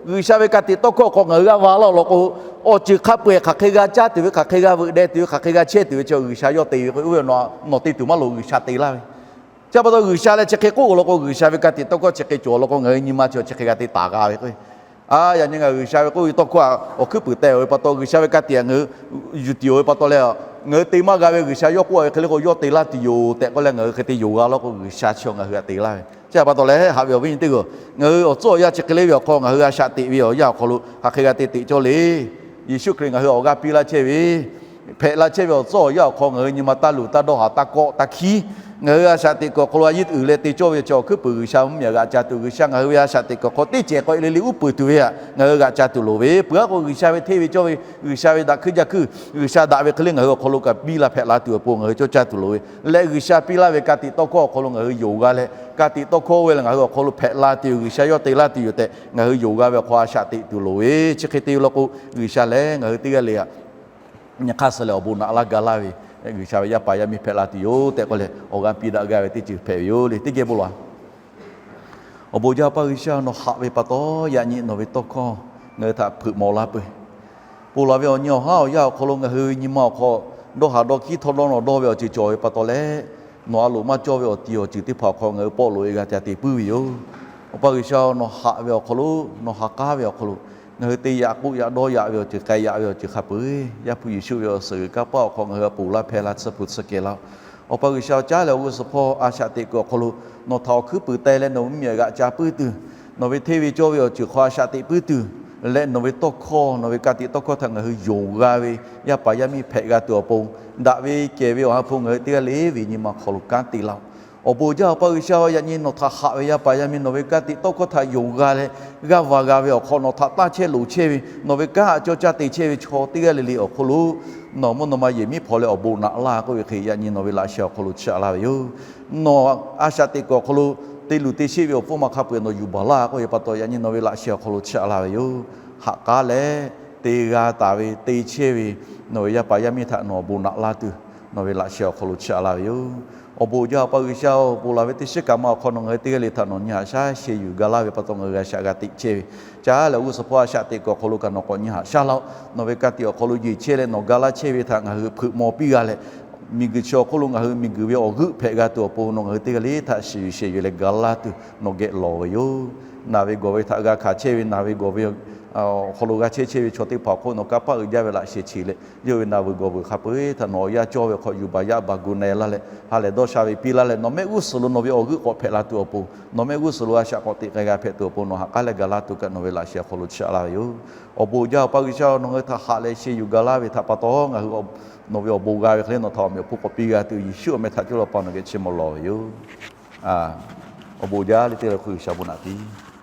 G'uiˬsha ve ka tiꞈ tawˇ hkawˇ hk'aw ngaˬ hui g'aˇ va laˇ-oˬ law k'o, awˬ ceuˬ hk'a peu-eˬ hk'aˬ hk'e g'a caˇ tuˬ ve hk'aˬ hk'e g'a veuꞈ deh tuˬ ve hk'aˬ hk'e g'a chehˇ tuˬ ve chi G'uiˬsha yawˇ te ve k'o, oˇ ve nawˬ te tuˬ maˇ loˍ, G'uiˬsha te laˇ ve. Chi pa taw G'uiˬsha leh chi hk'e k'oˆ law k'o, G'uiˬsha ve ka tiꞈ tawˇ hkawˇ chi hk'e cawˬ law k'o ngaˬ hui nyi ma chi chi hk'e g'a te taˍ g'a ve k'o, a, yaꞈ nyi ngaˬ G'uiˬsha ve k'oˆ ve tawˇ hkawˇ htaꞈ awˬ hkuiˉ puiˍ teh-oˬ ve pa taw, G'uiˬsha ve ka tiꞈ htaꞈ ngaˬ hui yuˬ tiˍ-oˬ ve pa taw leh, ngaˬ hui te maˇ g'a ve G'uiˬsha yawˇ k'oˆ a ve hk'e le k'o yawˇ te laˇ tuˬ yoˬ tehꞈ k'oˆ leh ngaˬ hui hk'e te yonˍ g'a law k'o G'uiˬsha chi ngaˬ hui htaꞈ te laˇ ve. Chi pa taw leh haꞈ ve awˬ viˉ nyi teˇ g'aˇ, ngaˬ hui awˬ tcuhˉ awˬ yanˇ chi hk'e le ve awˬ hk'aw ngaˬ hui a shaꞈ teꞈ ve awˬ yanˇ awˬ hk'aw lo hk'aˬ hk'e g'a te teꞈ cawˇ le. Yeˍsuˆ Hkriꞈ ngaˬ hui awˬ g'aˇ piˇ laˇ chehˇ ve, hpehꞈ la chehˇ ve awˬ tcuhˉ awˬ yanˇ awˬ hk'aw ngaˬ hui nyi ma taˇ luˬ taˇ dawˇ haˍ taˇ kawˆ taˇ hkiˉ. Ngaˬ hui a shaꞈ teꞈ kuiˬ awˬ hk'aw lo a yeˇ uiˍ leh te cawˇ ve chi awˬ hkuiˉ puiˍ G'uiˬsha mvuhˇmiˬ htaꞈ g'aꞈ ca tuˬ, G'uiˬsha ngaˬ hui ve a shaꞈ teꞈ kuiˬ awˬ hk'aw teˇ cehˬ k'awꞈ e le le uˉ peunˍ tuˬ ve htaꞈ ngaˬ hui g'aꞈ ca tuˬ loˍ ve, peuˬ aˉ k'o G'uiˬsha ve hteˇ ve cawˇ ve, G'uiˬsha ve daꞈ hkuiˇ jaˇ hkuiˇ, G'uiˬsha daꞈ ve hk'e le ngaˬ hui awˬ hk'aw lo kaꞈ biˇ la hpehꞈ la tuˬ awˬ pon ngaˬ hui cawˇ caˇ tuˬ loˍ ve leh G'uiˬsha piˇ laˇ ve ka tiꞈ tawˇ hkawˇ awˬ hk'aw lo ngaˬ hui yonˍ g'a leh ka tiꞈ tawˇ hkawˇ oˇ ve leh ngaˬ hui awˬ hk'aw lo hpehꞈ la tuˬ yoˬ, G'uiˬsha yawˇ te laˇ tuˬ yoˬ tehꞈ ngaˬ hui yonˍ g'a ve awˬ hk'aw a shaꞈ teꞈ tuˬ loˍ ve. Chi hk'e te ve law k'o G'uiˬsha lehˬ ngaˬ hui teˇ g'aˇ le a nyi hk'aˇ suh leh awˬ bon naꞈ laˇ ga laˇ ve, G'uiˬsha ve yaˇ paˍ yaˇ miˇ hpehꞈ la tuˬ yoˬ tehꞈ k'oˆ leh awˬ g'aˇ piˇ daꞈ gaˇ ve teˇ ceuˬ hpehꞈ ve yoˬ le. Teˇ geh bon lawˬ-a. Awˬ bon jaˇ Awˬ pa G'uiˬsha, nawˬ haꞈ ve pa taw yaꞈ nyi nawˬ ve tawˇ hkawˇ ngaˬ hui htaꞈ hpeuꞈ mawˬ laˇ peuˬ. Ponˬ laˬ ve awˬ nyi awˬ haˉ awˬ yanˇ awˬ hk'aw lo ngaˬ hui ve nyi ma awˬ hk'aw dawˇ haˍ dawˇ hkiˉ htawˇ dawˇ nawˬ dawˇ ve awˬ ceuˬ cawˬ ve pa taw leh, nawˬ a loˍ maˇ cawˇ ve awˬ ti awˬ ceuˬ teˇ hpaˍ awˬ hk'aw ngaˬ hui pawˆ loꞈ e g'a ca te puiˉ ve yoˬ. Awˬ pa G'uiˬsha, nawˬ haꞈ ve awˬ hk'aw lo, nawˬ ha k'aˉ ve awˬ hk'aw lo ngaˬ hui te yaꞈ k'oˆ yaꞈ dawˇ yaꞈ ve awˬ ceuˬ k'ai yaꞈ ve awˬ ceuˬ hk'a peuˬ Yaˇ hpu Yeˍsuˆ ve awˬ suhˍ g'uiˬ kanˇ paˆ awˬ hk'aw ngaˬ hui a ponˬ laˇ hpehˇ laˇ tsuhˇ hpu tsuhˇ kehˬ laˇ-oˬ. Awˬ pa G'uiˬsha, awˬ caˉ lehˬ awˬ g'uˇ suhˍ hpawˇ a shaꞈ teꞈ kuiˬ awˬ hk'aw lo nawˬ htaꞈ awˬ hkuiˉ puiˍ teh leh nawˬ mvuhˇmiˬ htaꞈ g'aꞈ ca puiˉ tuˬ, nawˬ ve hteˇ ve cawˇ ve awˬ ceuˬ hk'aw a shaꞈ teꞈ puiˉ tuˬ leh nawˬ ve tawˇ hkawˇ, nawˬ ve ka tiꞈ tawˇ hkawˇ htaꞈ ngaˬ hui yonˍ g'a ve yaˇ paˍ yaˇ miˇ hpehꞈ g'a tuˬ awˬ pon, daꞈ ve kehˬ ve awˬ ha hpu ngaˬ hui teˇ g'aˇ le ve nyi ma hk'aw lo kanˉ te laˇ-oˬ. Awˬ bon jaˇ Awˬ pa G'uiˬsha, yaꞈ nyi nawˬ htaꞈ haꞈ ve yaˇ paˍ yaˇ miˇ nawˬ ve ka tiꞈ tawˇ hkawˇ htaꞈ yonˍ g'a leh g'aˇ va g'a ve awˬ hk'aw nawˬ htaꞈ tanˇ chehˇ loˍ chehˇ ve nawˬ ve kanˉ htaꞈ cawˇ caˇ te chehˇ ve chaw teˇ g'aˇ le le awˬ hk'aw lo nawˬ mvuhˇ naw ma yehˬ miˉ hpaw leh awˬ bon naꞈ laˇ k'oˆ ve hk'e yaꞈ nyi nawˬ ve laꞈ sheh awˬ hk'aw lo chiˇ aꞈ laˇ ve yoˬ. Nawˬ a shaꞈ teꞈ kuiˬ awˬ hk'aw lo te luˬ te sheˆ ve awˬ pfuhˇ ma hk'a peu-eˬ nawˬ yuˬ baˬ laˇ k'oˆ ve pa taw yaꞈ nyi nawˬ ve laꞈ sheh awˬ hk'aw lo chiˇ aꞈ laˇ ve yoˬ. Ha k'aˉ leh te g'a taˍ ve te chehˇ ve nawˬ ve yaˇ paˍ yaˇ miˇ htaꞈ nawˬ awˬ bon naꞈ laˇ tuˬ nawˬ ve laꞈ sheh awˬ hk'aw lo chiˇ aꞈ laˇ ve yoˬ. Awˬ bon jaˇ Awˬ pa G'uiˬsha-oˬ, ponˬ laˬ ve teˇ shiˉ kaꞈ ma awˬ hk'aw nawˬ ngaˬ hui teˇ g'aˇ le htaꞈ nawˬ nyi haꞈ shaˉ sheh yuˬ ga laˇ ve pa taw ngaˬ hui g'a shaꞈ g'a teꞈ chehˇ ve, caˉ leh awˬ g'uˇ suhˍ hpawˇ a shaꞈ teꞈ kuiˬ awˬ hk'aw lo kaꞈ nawˬ k'awꞈ nyi haꞈ shaˉ laˇ-oˆ. Nawˬ ve ka tiꞈ awˬ hk'aw lo yeˬ chehˇ leh nawˬ ga laˇ chehˇ ve htaꞈ ngaˬ hui hpeuꞈ maw piˇ g'a leh, miˬguiˬ chi awˬ hk'oˆ lo ngaˬ hui miˬguiˬ ve awˬ g'euˆ hpehꞈ g'a tuˬ awˬ pon nawˬ ngaˬ hui teˇ g'aˇ le htaꞈ shiˍ yuˬ sheh yuˬ leh ga laˇ tuˬ nawˬ geh lawˬ ve yoˬ. Naˬ ve gawˬ ve htaꞈ g'a hkanˍ chehˇ ve, naˬ ve gawˬ ve awˬ hk'aw lo g'a chehˇ chehˇ ve chaw teˇ hpaˍ awˬ hk'oˆ nawˬ kanˇ paˆ uiˍ jaˇ ve laꞈ sheh chi leh, yawˇ ve naˬ vuiˬ gawˬ vuiˬ hk'a peu-eˬ htaꞈ nawˬ awˬ yanˇ cawˇ ve hk'aw yuˬ baˬ yaˇ baˬ gu na-e laˇ leh, ha lehˬ dawˇ sha ve piˇ laˇ leh, nawˬ mehˆ g'uˇ suhˍ lo nawˬ ve awˬ g'euˆ k'awꞈ hpehꞈ la tuˬ awˬ pon, nawˬ mehˆ g'uˇ suhˍ lo a shaꞈ k'awꞈ teꞈ k'ai g'a hpehꞈ tuˬ awˬ pon, nawˬ ha k'aˉ leh gaˬ laˇ tuˬ kaꞈ nawˬ ve laꞈ sheh awˬ hk'aw lo chaꞈ laˇ ve yoˬ. Awˬ bon uiˍ jaˇ, Awˬ pa G'uiˬsha, nawˬ ngaˬ hui htaꞈ haꞈ leh sheh yuˬ gaˬ laˇ ve htaꞈ pa taw, ngaˬ hui nawˬ ve awˬ bon g'a ve hk'e le nawˬ htaꞈ awˬ meꞈ awˬ hponˇ k'awꞈ piˇ g'a tuˬ, Yeˍsuˆ awˬ meh htaꞈ cawˇ leh Awˬ pa nawˬ geh chiˇ mvuh lawˬ ve yoˬ. Awˬ bon uiˍ jaˇ le teˇ g'aˇ hk'oˆ G'uiˬsha bon naꞈ piˇ